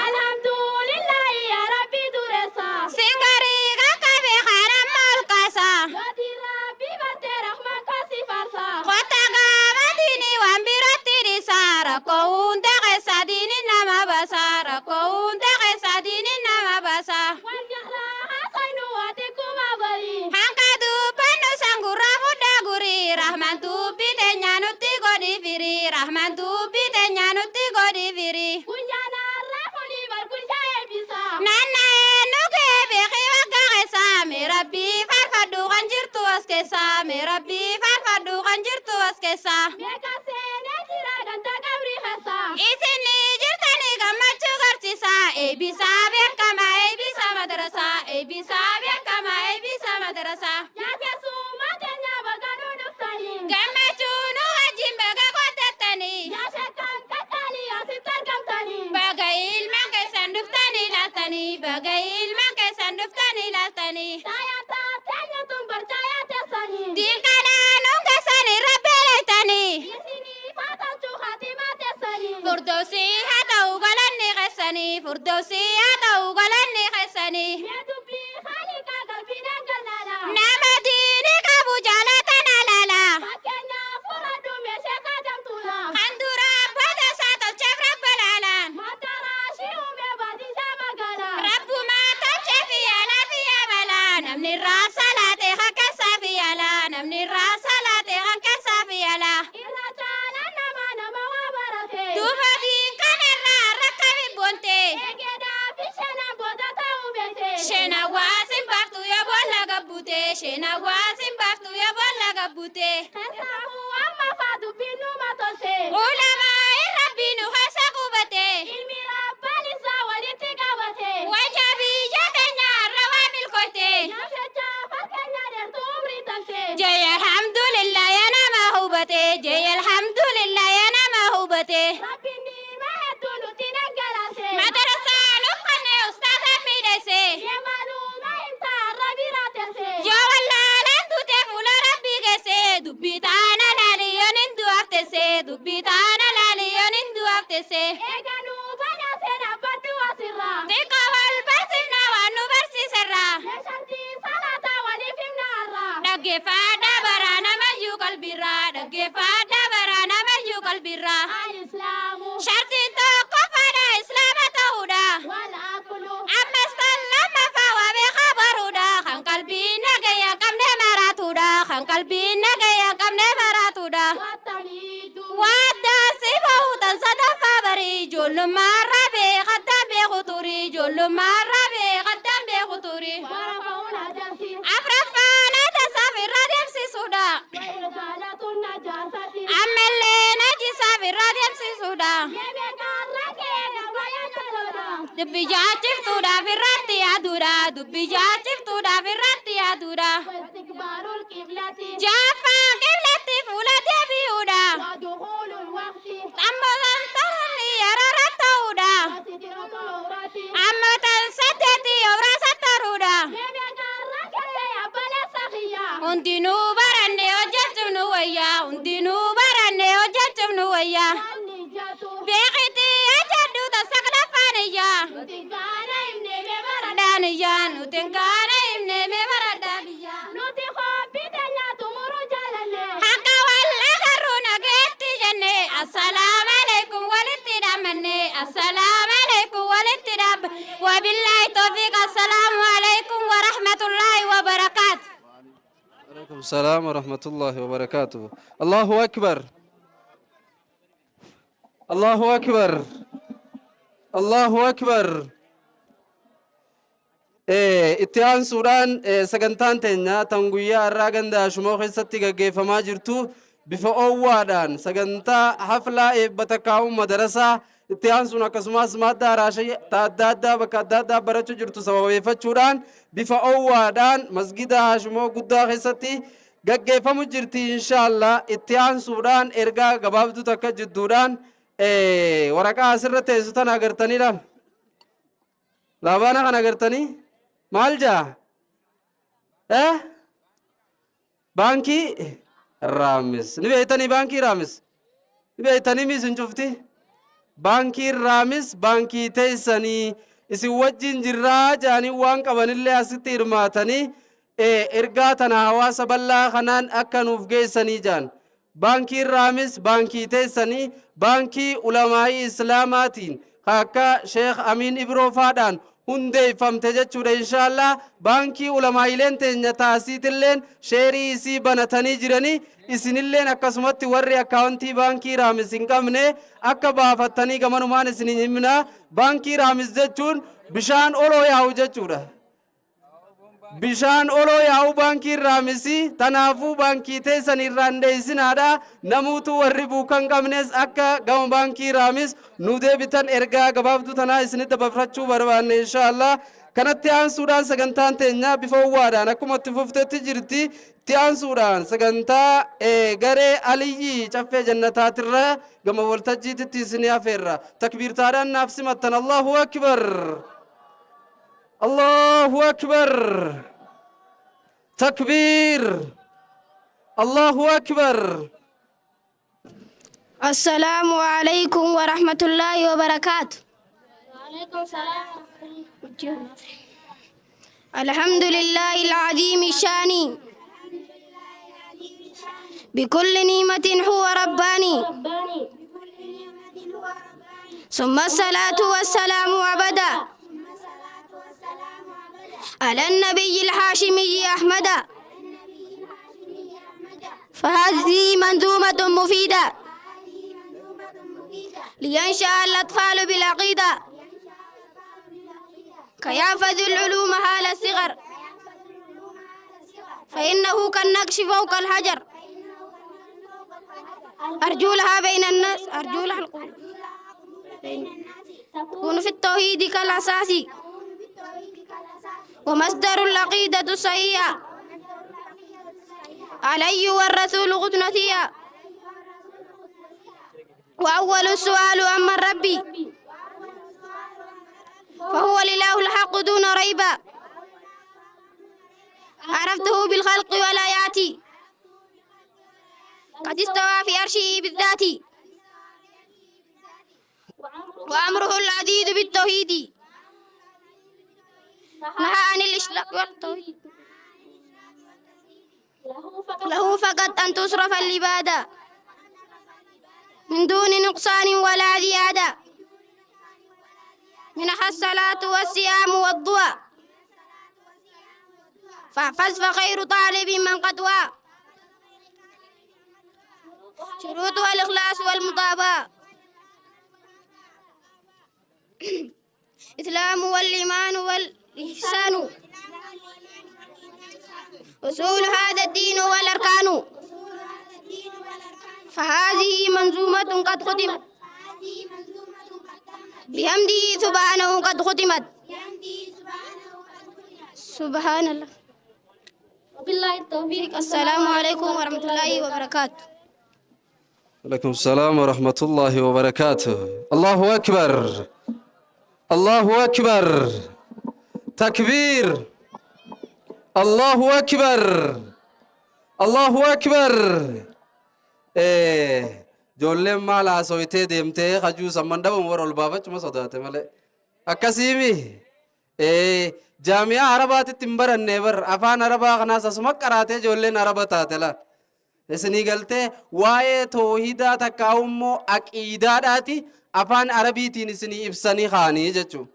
S9: Alhamdulillahi ya Rabbi duressa.
S12: Singarii qaqqabe kana maal kaasa?
S9: Gati Rabbi barte Rahman kasi farsa.
S12: Kota gaafa diinii waan biratti dhiisa, rakkoo hunda keessa diinii nama baasa, rakkoo hunda keessa diinii nama baasa.
S9: Wal jaalaa haasaynu ati kuma bari.
S12: Hanqa dubbannu sangurraa fudhaa gurii, Rahmaan dubbii teenya nutti godhi firii, Rahmaan dubbii teenya nutti godhi firii.
S9: Guyyaan har'aa kuni bar guyyaa eebbisa.
S12: Naanna'ee nu ga'ee beekii waggaa keessa, mee rabbii faarfadhu kan jirtu as keessa, mee rabbii faarfadhu kan jirtu as keessa.
S9: Meeqa seenee jira ganda qabrii keessa.
S12: Isin jirtanii gammachuu garsiisa, eebbisaa beekamaa eebbisa madrasaa, eebbisaa beekamaa eebbisa madrasaa.
S9: Yaa keessummaa teenya baganuu dhuftanii.
S12: Gammachuu nu wajjin baga qotattanii.
S9: Yaa sheekan qaqqaalii asitti argamtanii.
S12: Baga ilmaan keessan dhuftanii ilaaltanii, baga ilmaan keessan dhuftanii ilaaltanii.
S9: Taayataa teenya tun barjaayaa teessanii.
S12: Diinqanaa nuun keessan irra beeleytanii.
S9: Isinii faatachuu haatimaa teessanii.
S12: Furdoosi haa ta'u galanni keessanii, furdoosi haa ta'u galanni keessanii.
S9: Mee dubbii haaliqaa qalbiin galaala.
S12: Nama diinii qabu jaalatan alaala.
S9: Fakkeenya furadhu meeshee kaajamtuudha.
S12: Kan dura abboota isaa tolcheef rabba laalaan.
S9: Mataraashii uumee baadiyyaa magaalaa.
S12: Rabbumaa tolcheef yaalaa fi yaabalaa. Namni irraa salaatee hakkeessaa fi yaalaa. Namni irraa salaatee hakkeessaa fi yaalaa.
S9: Irra caalaan nama nama waa barate.
S12: Duuba diinqanarraa rakka bibboonte.
S9: Eegeedhaa fi shanaan booda ta'uu beekte.
S12: Sheenawaa baaftu yoo boolla gabbute. Sheenawaa baaftu yoo boolla gabbute.
S9: Keessaafuu amma faa dubbiin numa tolte.
S12: Ulamaa rabbii nu keessa qubate.
S9: Ilmi rabbaan isaa walitti qabate.
S12: Wajja biyya keenya har'a waa milkoyte.
S9: Nyaafechaa fakkeenya dheertuu umrii talte.
S12: Jee alhamdulillah yaa nama hubate. Jee alhamdulillah yaa nama hubate.
S9: Rabbiin ni'ima hedduu nutti dhangalaase.
S12: Madarasaan uffanne ustaaza miidhagse.
S9: Mee maaluma himta har'a bira teesse.
S12: Yoo wallaalaan duute fuula rabbii geesse. Dubbii taana laali yoon hin du'aaf teesse. Dubbii taana laali yoon hin du'aaf teesse.
S9: Eeganuu badhaasee dhaabbadhu asirraa.
S12: Xiqqoo wal barsiifna waan nu barsiiserraa.
S9: Meeshantii salaataa waliif himna har'aa.
S12: Dhaggeeffadhaa baraa namayyuu qalbiirraa. Dhaggeeffadhaa baraa namayyuu qalbiirraa.
S9: Al-Islaamu.
S12: Shartiin tokkoffaadha islaama ta'uudha.
S9: Wal aqlu.
S12: Ammas tan lammaffaa waa beekaa baruudha. Kan qalbii nagaya hin qabne maraatuudha. Kan qalbii nagaya hin qabne maraatuudha.
S9: Wattamiitu.
S12: Waddaan si bahu tan sadaffaa barii, ijoollummaarraa beekattaan beeku turii, ijoollummaarraa beekattaan beeku turii.
S9: Warafa'uun ajansi.
S12: Afraffaan tasaaf irraa deemsisuudha.
S9: Wa najaasati.
S12: Ammallee najisaaf irraa deemsisuudha.
S9: Mee meeqarra kee nama yaadatoodha.
S12: Dubbi jaachiftuudhaaf irratti yaaduudha. Dubbi jaachiftuudhaaf irratti yaaduudha.
S9: Waistikbaarul qiblati.
S12: Jaaffaan qiblatti fuula deebi'uudha.
S9: Wadukhulul waqti.
S12: Ammoo tan toronni yeroo ta'uudha.
S9: Wasitratul awrati.
S12: Ammoo tan saddeeti yeroo sattaruudha.
S9: Mee meeqarra kee abbala sakhiya.
S12: Hundinuu baranne hojjechuun nu wayyaa. Hundinuu Assalaamu alaikum walitti dhaammanne. Assalaamu alaikum walitti dhaabbanne. Wabillaahi tawfiiq. Assalaamu alaikum wa rahmatullaahi wa barakaatu.
S6: Alaikum salaam wa rahmatullahi wa barakaatuh. Allahu akbar. Allahu akbar. Allahu akbar. Itti aansuudhaan sagantaan teenya tan guyyaa har'aa ganda Hashumoo keessatti gaggeeffamaa jirtu bifa oowwaadhaan sagantaa haflaa eebba takkaa'uu madarasaa itti aansuun akkasumas maaddaa raashii ta adda addaa bakka adda addaa barachuu jirtu sababeeffachuudhaan bifa oowwaadhaan masgida Hashumoo guddaa keessatti gaggeeffamu jirti inshaallah. Itti aansuudhaan ergaa gabaabduu takka jidduudhaan waraqaa asirra teessu tana agartaniidha. Laabaana kana agartanii maal jaa? Eh? Baankii Raamis. Ni beektanii baankii Raamis? Ni beektanii mis hin cufti? Baankiin Raamis baankii teessanii isin wajjin jirraa jedhanii waan qabanillee asitti hirmaatanii ergaa tana hawaasa bal'aa kanaan akka nuuf geessanii jedhan. Baankiin Raamis baankii teessanii, baankii ulamaa'ii Islaamaatiin ka akka Sheekh Amiin Ibroo faadhaan hundeeffamte jechuudha inshaallah. Baankii ulamaa'ileen teenya taasiitilleen sheerii isii banatanii jiranii, isinilleen akkasumatti warri akkaawuntii baankii Raamis hin qabne akka baafattanii gamanumaan isin himna. Baankii Raamis jechuun bishaan oloo yaa'u jechuudha. Bishaan oloo yaa'u baankiin Raamisi, tanaafuu baankii teessan irraa hin dheessinaadha. Namuutu warri buuka hin qabnes akka gama baankii Raamis nu deebitan ergaa gabaabduu tanaa isinitti dabarfachuu barbaanne inshaallah. Kanatti aansuudhaan sagantaan teenya bifa owwaadhaan akkuma itti fuftetti jirti. Itti aansuudhaan sagantaa garee Aliyyii Caffee Jannataatirra gama waltajjiititti isinii afeerra. Takbiirtaadhaan naaf simattan. Allahu Akbar. Allahu Akbar. Takbiir. Allahu Akbar.
S13: Assalaamu alaikum wa rahmatullahi wa barakaatu. الحمد لله العظيم الشان بكل نعمة هو رباني ثم الصلاة والسلام أبدا على النبي الحاشمي أحمد. فهذه منظومة مفيدة لينشأ الأطفال بالعقيدة كي يحفظوا العلوم حال الصغر، فإنه كالنقش فوق الحجر. أرجو لها بين الناس، أرجو لها القول تكون في التوحيد كالأساس ومصدر العقيدة الصحيحة. علي والرسول قدنتيا. وأول السؤال أما ربي فهو الإله الحق دون ريب. عرفته بالخلق والآيات، قد استوى في عرشه بالذات. وأمره العزيز بالتوحيد، نهى عن الإشراك والتوحيد. له فقط أن تصرف العبادة من دون نقصان ولا زيادة. منها الصلاة والصيام والضوء، فاحفظ فخير طالب من قد وى. شروطها الإخلاص والمطابقة، إسلام والإيمان والإحسان، أصول هذا الدين والأركان. فهذه منظومة قد ختمت بحمده سبحانه قد ختمت. سبحان الله وبالله التوفيق. السلام عليكم ورحمة الله وبركاته.
S6: عليكم السلام ورحمة الله وبركاته. الله أكبر. الله أكبر. تكبير. الله أكبر. الله أكبر. Ijoolleen maal haasoytee deemtee hajuu samman dhabamu warra ol baafachuma sodaate malee. Akkasiimi. Jaami'aa Arabaatitti hin baranne bar, afaan Arabaa kanaas asuma qaraatee ijoolleen Araba taate laal. Isinii galtee waa'ee toohidaa takkaa'u immoo aqiidaadhaati afaan Arabiitiin isinii ibsanii kaanii jechuudha.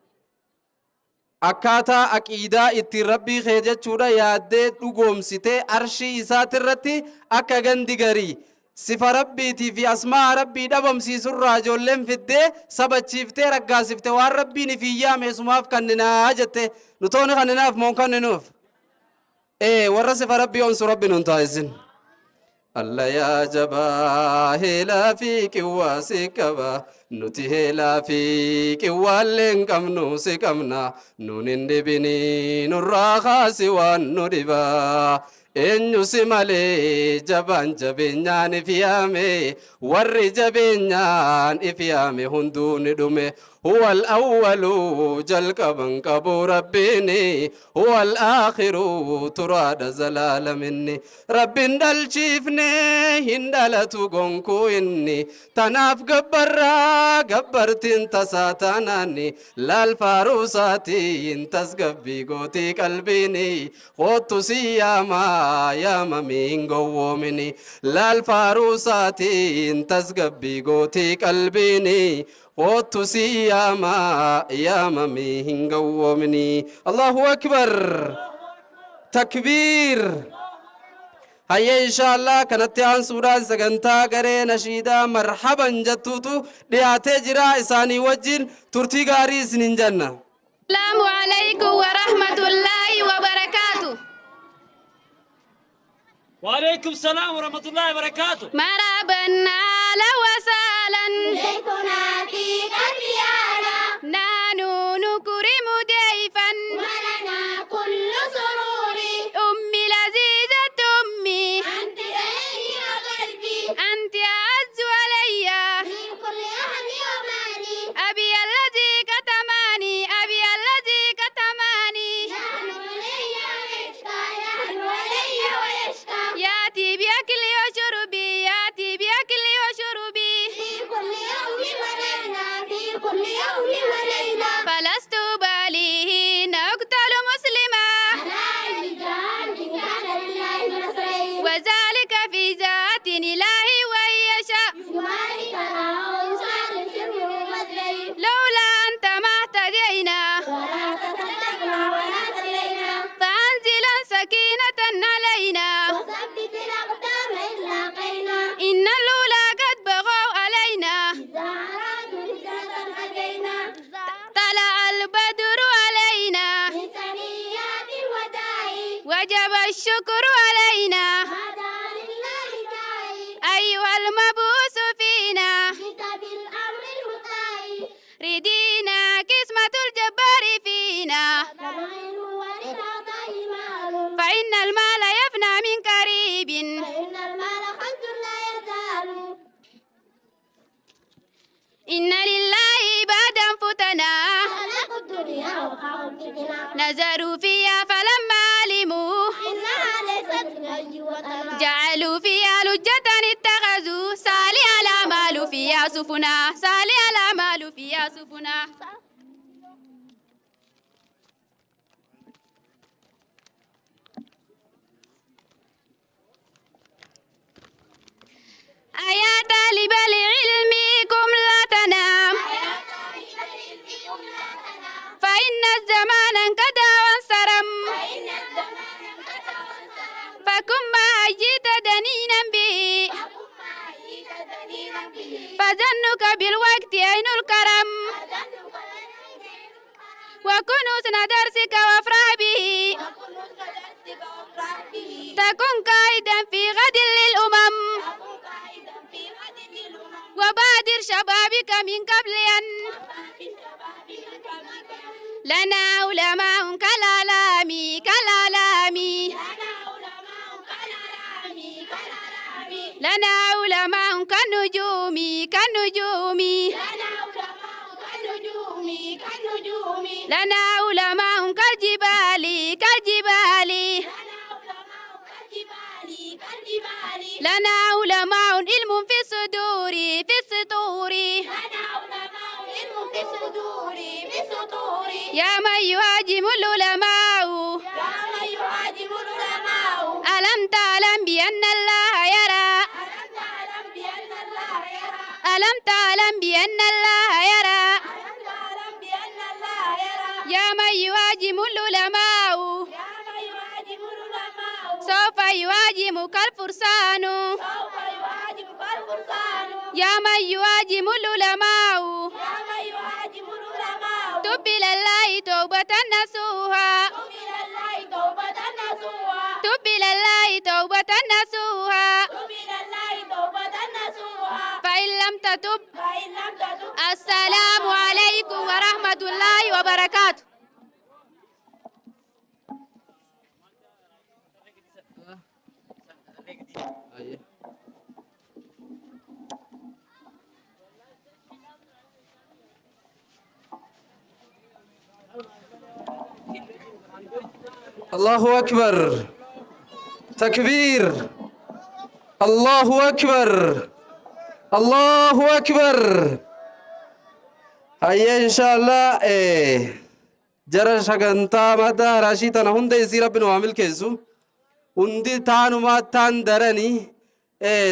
S6: Akkaataa aqiidaa ittiin Rabbii kee jechuudha yaaddee dhugoomsitee arshii isaatirratti akka gandi garii sifa Rabbiitii fi asmaa Rabbii dhabamsiisurraa ijoolleen fiddee sabachiiftee raggaasifte waan Rabbiin ifii yaame isumaaf kanninaa jette nutooni kanninaaf moon kanninuuf. Ee warra sifa Rabbii onsu Rabbi nun taasisin. Alla yaa jabaa heelaa fi qiwwaa si qaba nuti heelaa fi qiwwaallee hin qabnu si qabna nun hin dhibini nurraa kaasi waan nu dhiba eenyu si malee jabaan jabeenyaan if yaame warri jabeenyaan if yaame hunduu ni dhume. هو الأول jalqaban qabu Rabbiini هو الآخر turaadha zalaalaminni Rabbiin dhalchiifne hin dhalatu gonkuu inni tanaaf gabbarraa gabbartiin tasaa taanaanni laal faaruusaatiin tasgabbii gootii qalbiini koottu si yaamaa yaamamii hin gowwoomini laal faaruusaatiin tasgabbii gootii qalbiini koottu si yaamaa yaamamii hin gowwoomini. Allahu akbar, takbiir. Hayyee, inshaallah kanatti aansuudhaan sagantaa garee nashiidaa marhaban jettuutu dhiyaatee jira. Isaanii wajjin turtii gaarii isinin jenna.
S11: السلام عليكم ورحمة الله وبركاته.
S8: وعليكم السلام ورحمة الله وبركاته.
S11: مرحبا، أهلا وسهلا.
S12: ضيفنا في قلبي.
S11: نحن نكرم ضيفا.
S12: ولنا كل سرور.
S11: أمي لذيذة أمي.
S12: أنت عيني وقلبي.
S11: أنت أعز علي.
S12: من كل أهلي ومالي.
S11: أبي الذي كتماني، أبي الذي كتماني.
S12: نحن ولي ويشكى، نحن ولي ويشكى.
S11: يأتي بأكلي وشربي، يأتي بأكلي وشربي.
S12: في كل يوم وليلة، في كل يوم وليلة.
S11: فلست أبالي حين أقتل مسلما.
S12: على أي جهاد كان لله نصرين.
S11: وذلك في ذات الله وإن يشاء.
S12: يبارك له صار الشر والمدرين.
S11: لولا أنت ما اهتدينا.
S12: ولا تصدقنا ولا صلينا.
S11: فأنزلا سكينة علينا.
S12: وثبت الأقدام إن لاقينا.
S11: إن الأولى قد بغوا علينا.
S12: إذا أرادوا هجرة أتينا.
S11: طلع البدر علينا.
S12: من ثنيات الوداع.
S11: وجب الشكر علينا.
S12: هذا لله داعي.
S11: أيها المبعوث فينا.
S12: جئت بالأمر المطاع.
S11: ردينا قسمة الجبار فينا.
S12: لمعين وللعطاء مال.
S11: فإن المال يفنى من قريب.
S12: فإن المال خز لا يزال.
S11: إن لله عبادا فتنا.
S12: خلقوا الدنيا وقعوا الفتنة.
S11: نظروا فيها فلما علموا.
S12: إنها ليست من وطنا.
S11: جعلوا فيها لجة اتخذوا صالح الأعمال فيها سفنا، صالح الأعمال فيها سفنا. أيا طالب العلم قم لا تنام، فإن الزمان انقضى وانصرم. فكن ما جئت دنينا به، فظنك بالوقت عين الكرم. وكن حسن درسك وافرح به، تكن قائدا في غد للأمم. وبادر شبابك من قبل أن لنا علماء كالأعلام، كالأعلام. لنا علماء كالنجوم، كالنجوم. لنا علماء كالجبال، كالجبال. لنا علماء علم في الصدور، في السطور. يا من يهاجم العلماء، ألم تعلم بأن الله يرى؟ ألم تعلم بأن الله يرى؟ يا من يهاجم العلماء سوف يهاجمك الفرسان. يا من يهاجم العلماء تب إلى الله توبة نصوحا، تب إلى الله توبة نصوحا، فإن لم تتب. السلام عليكم ورحمة الله وبركاته.
S6: الله أكبر، تكبير، الله أكبر، الله أكبر. هيا إن شاء الله jara sagantaa mataa raashii tana hunda isii rabbi nu haa milkeessu. Hundi taanumaa taan daranii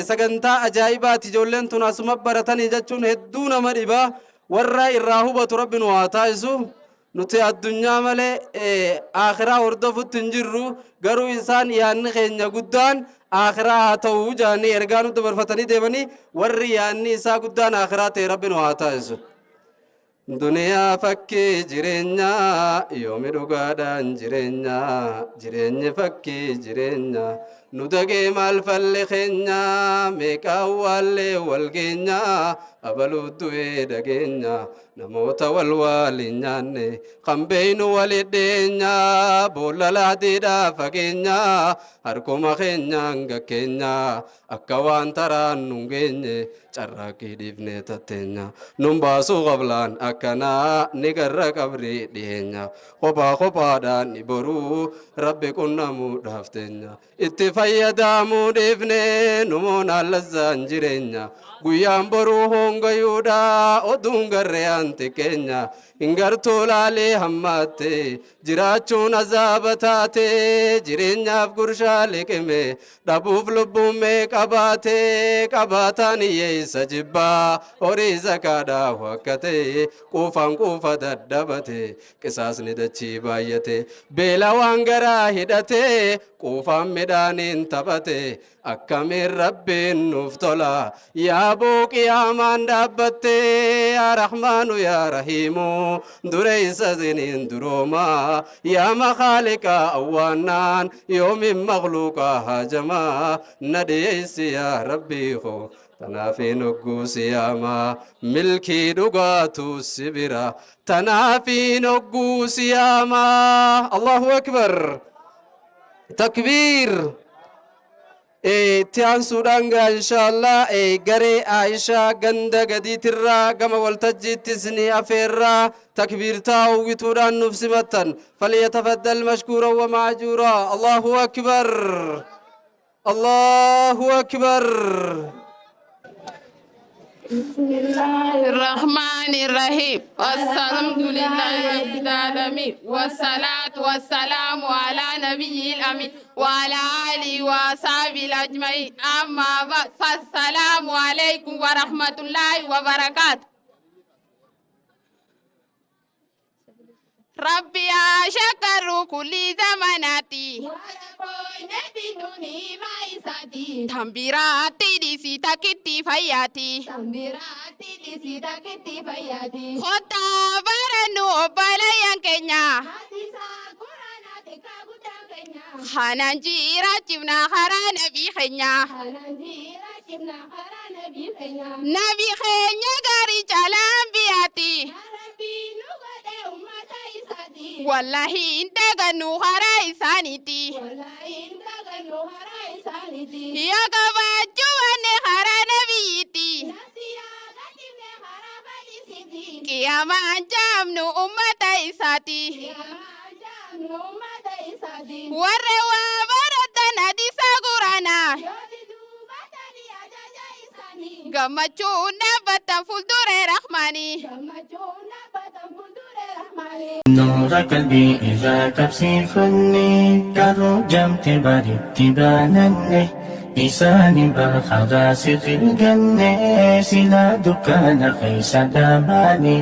S6: sagantaa ajaa'ibaati. Ijoolleen tun asuma baratanii jechuun hedduu nama dhiba. Warra irraa hubatu rabbi nu haa taasisu. Nuti addunyaa malee akhiraa hordofutti hin jirru, garuu isaan yaanni keenya guddaan akhiraa haa ta'uu jaanii ergaa nutti dabarfatanii deemanii, warri yaanni isaa guddaan akhiraa ta'e rabbi nu haa taasisu. Duniyaa fakkii jireenyaa, yoomi dhugaadhaan jireenyaa, jireenyi fakkii jireenyaa, nu dagee maal falle keenyaa, meeqa awwaallee wal geenyaa, abaluu du'ee dhageenya, namoota wal waaliin nyaanne kan beeynu walit dheenyaa, boolla laatiidhaa fageenyaa, harkuma keenyaan gakkeenyaa, akka waan taraan nun geenye carraaqqii dhiifnee tatteenya, nun baasuu qablaan akkanaa ni garra qabrii dhiyeenya, kophaa kophaadhaan ni boruu rabbi qunnamuudhaaf teenya, itti fayyadamuu dhiifne numoon allazzaan jireenya, guyyaan boruu hongayuudha oduun garree anti keenya, hin gartuu laalee hammaatte jiraachuun azaaba taate, jireenyaaf gurshaa liqime dhabuuf lubbuun meeqa baate, qabaataan hiyyeessa jibbaa horii zakaadhaa wakkate, quufaan quufa daddabate, qisaasni dachii baay'ate, beela waan garaa hidhate, quufaan midhaaniin taphate, akkamiin rabbiin nuuf tola yaa boo qiyaamaan dhaabbatte, yaa rahmaanu yaa rahiimu dureessa siniin durooma, yaa makaaliqa awwaannaan yoomin makluuqa haajamaa na dhiyeessi yaa rabbii koo, tanaafiin hogguu siyaamaa milkii dhugaatu si bira, tanaafiin hogguu siyaamaa. Allahu akbar, takbiir. Itti aansuudhaan gaa inshaallah garee Aishaa ganda gadiitirraa gama waltajjiittis ni afeerraa, takbiirtaa hawwituudhaan nuuf simattan. فليتفضل مشكورا ومأجورا. الله أكبر، الله أكبر.
S14: بسم الله الرحمن الرحيم، والحمد لله رب العالمين، والصلاة والسلام على نبي الأمين وعلى آله وصحبه أجمعين، أما بعد، فالسلام عليكم ورحمة الله وبركاته. ربي شكر كل زماناتي تنبيراتي دي تكتي فياتي خطا برنو بلايان كينيا خانانجيرا جبنا خرا نبي خينيا نبي خينيا غاري جالان بياتي والله انت غنو خرا إسانيتي يا كباجوان خرا نبيتي قياما جامنو أمة إساتي warra baratan hadiisa quraanaa gammachuun dhaabbatan fuulduree rahmaanii.
S5: نور قلبي إذا كبسي فني كرجمت برد بانني. Isaanin barqadaa si qilganne silaa dukkaana keessa dhaabane.